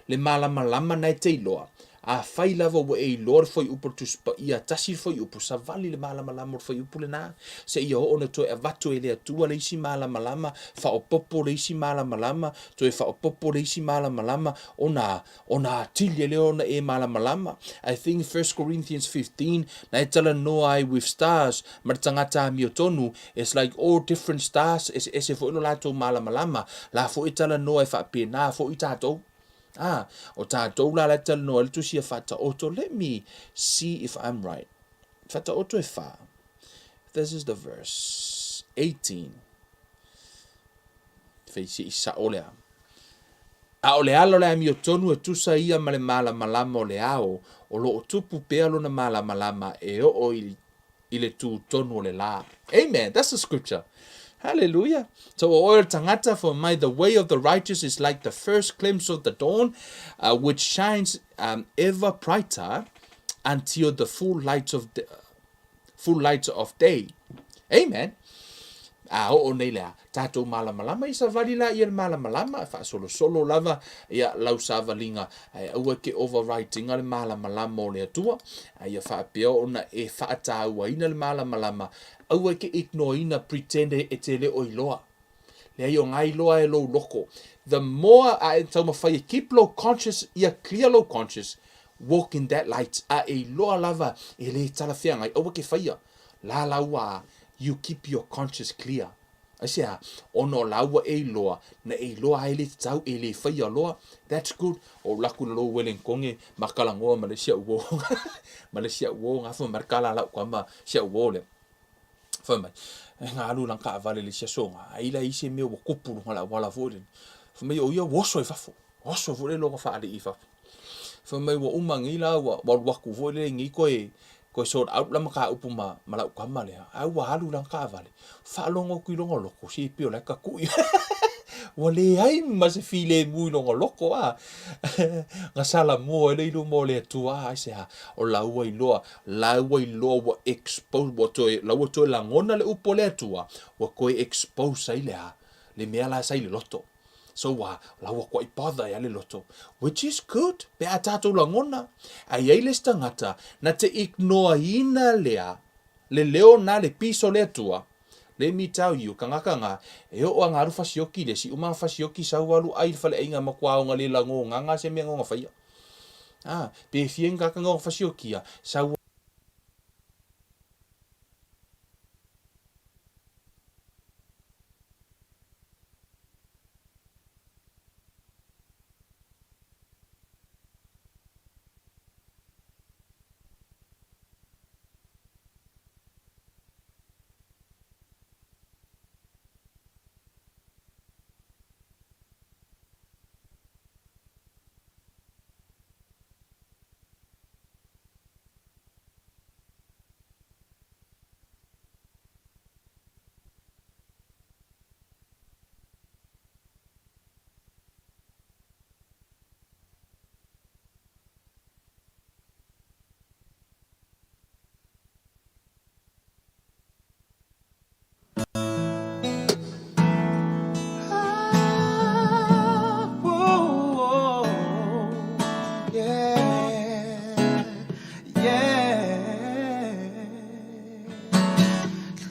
le malamalama na e te iloa, afai lava ua e iloa le fuaiupu o le Tusi Paia, tasi le fuaiupu, savali le malamalama o le fuaiupu lena, seia oo ona toe avatu e le Atua le isi malamalama, faaopoopo le isi malamalama, toe faaopoopo le isi malamalama, ona, ona atili ai lea ona e malamalama. I think 1 Corinthians 15, na e talanoa ai with stars, ma le tagata amiotonu, it's like all different stars, eseese foi lo latou malamalama, la foi e talanoa e faapena foi tatou. Ah, o tatou la la e talanoa ai le tusi a Faataoto, let me see if I'm right. Faataoto e wha. This is the verse 18. Fei si i sao lea. A o le ala o le amiotonu e tusa ia ma le malamalama o le ao, o lo o tupu pea lona malamalama e oo i i le tū tonu o le lā. Amen. That's the scripture. Hallelujah. So o oe o le tagata, for my the way of the righteous is like the first glimpse of the dawn, uh, which shines um, ever brighter. until the full light of the, full light of day. Amen. A oo nei le a tatou malamalama i savali la ia le malamalama, faasolosolo lava ia lau savaliga, ae aua ke overriding le malamalama o le Atua, a ia faapea ona e faatauaina le malamalama, aua ke ignore-ina, pretend e te le o iloa. Leai o ngai loa e lou loko. The more a e taumafai e keep lou conscious, ia clear lou conscious, walk in that light, a e iloa lava e le talafeagai, aua ke faia. La la ua you keep your conscious clear. Aisea? Ona o la ua e iloa, na e iloa ai le tatau e le faia loa. That's good. O laku na lou welenkone ma kalangoa ma le isi au uo. Ma le isi au uo, gafa ma le kala lau kama si au uo lea. Fai mai, e nga alu lana kaavale i le isi aso nga, ai la i se mea ua kupu luga o le auala foi lele. Fai mai, o ia ua oso i fafo, oso foi lele lona faalii i fafo. Fai mai, ua uma nei la, ua alu atu foi lele nei toe, toe sort out la mataupu ma, ma lau tama lea, ae ua alu lana kaavale. Faalogo atu i lona loto, se pei o la e tatui. Ua leai ma se filemu i lona loto, a. Na salamua ai lea i luma o le Atua, aisea, o la ua iloa, La ua iloa ua expose, ua toe, la ua toe lagona le upu a le Atua, ua toe expose ai le a? Le mea la sa i le loto. So ua, la ua toai bother ai le loto. Which is good, pe a tatou lagona. Ae i ai le isi tagata, na te ignore ina le a? Le leo na le peace o le Atua. Let me tell you, kangaka nga, e oo a nga alu fasioki le isi, uma nga fasioki sau alu ai i le faleaiga matua aoga le lagogaga se mea nga faia. A, pe fia ni tagata nga fasiokia, sau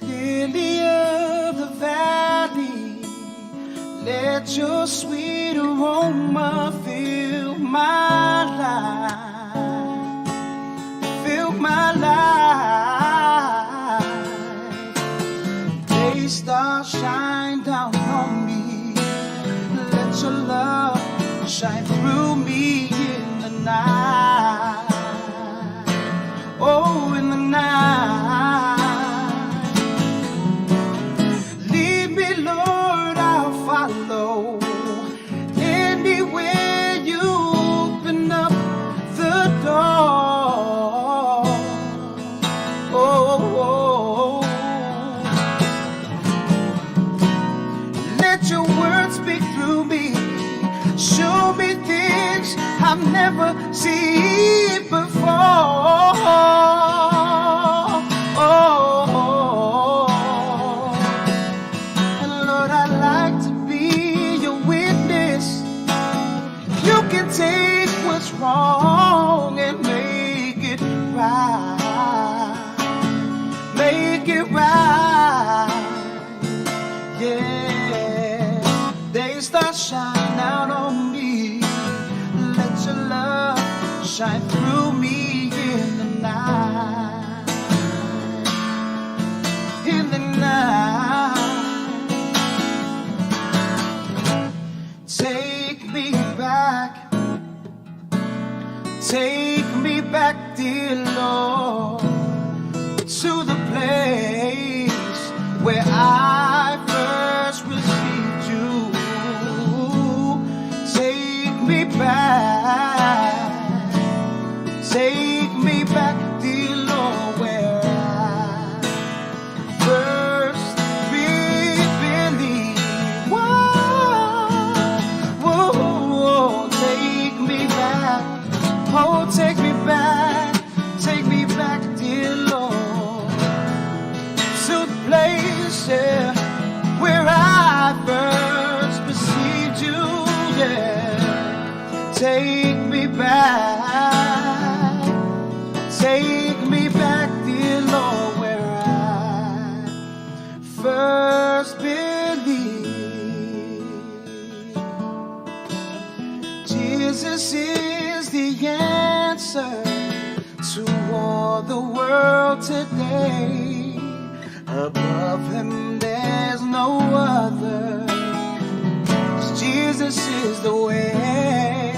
Lily of the valley, let your sweet aroma fill my life, fill my life. Day stars shine down on me, let your love shine through me in the night. Oh, in the night. Lead me, Lord, I'll follow. Anywhere you open up the door. Oh, oh, oh. Let your words speak through me. Show me things I've never seen before. Oh, and Lord, I'd like to be your witness. You can take what's wrong and make it right. Make it right. Yeah. They start shine out on me. Let your love shine through me in the night. In the night. Take me back. Take me back, dear Lord, to the place where I first received you. Take me back. Take me back, dear Lord, where I first believed. Whoa, whoa, whoa, take me back. Oh, take me back. Take Jesus is the answer to all the world today. Above him, there's no other. Jesus is the way.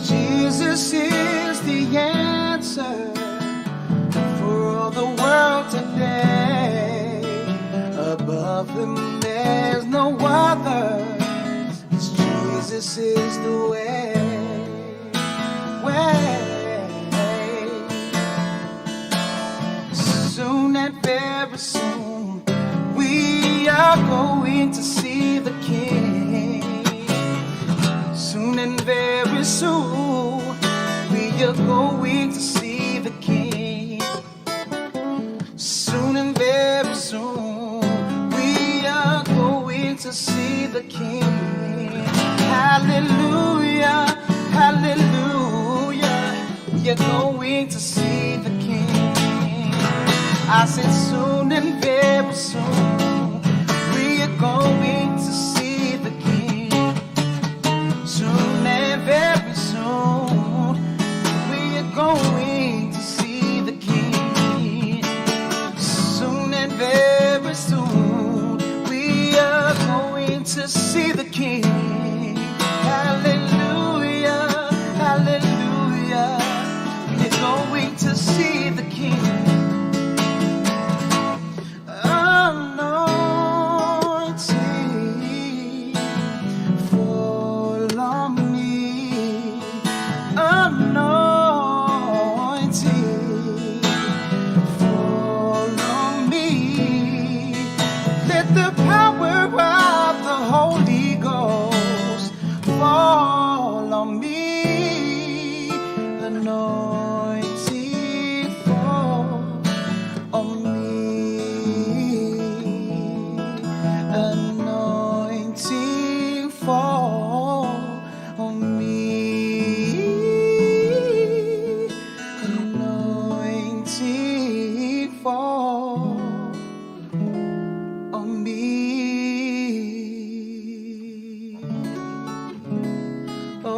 Jesus is the answer for all the world today. Above him, there's no other. Jesus is the way. Way. Soon and very soon, we are going to see the King. Soon and very soon, we are going to see the King. Soon and very soon, we are going to see the King. Hallelujah, hallelujah. We are going to see the King. I said, soon and very soon, we are going to see the King. Soon and very soon, we are going to see the King. Soon and very soon, we are going to see the King. Hallelujah, hallelujah. We are going to see the King. Anointing, fall on me. Anointing, fall on me. Let the power of the Holy Ghost fall on me. Anointing, fall on me. Anointing, fall on me. Anointing, fall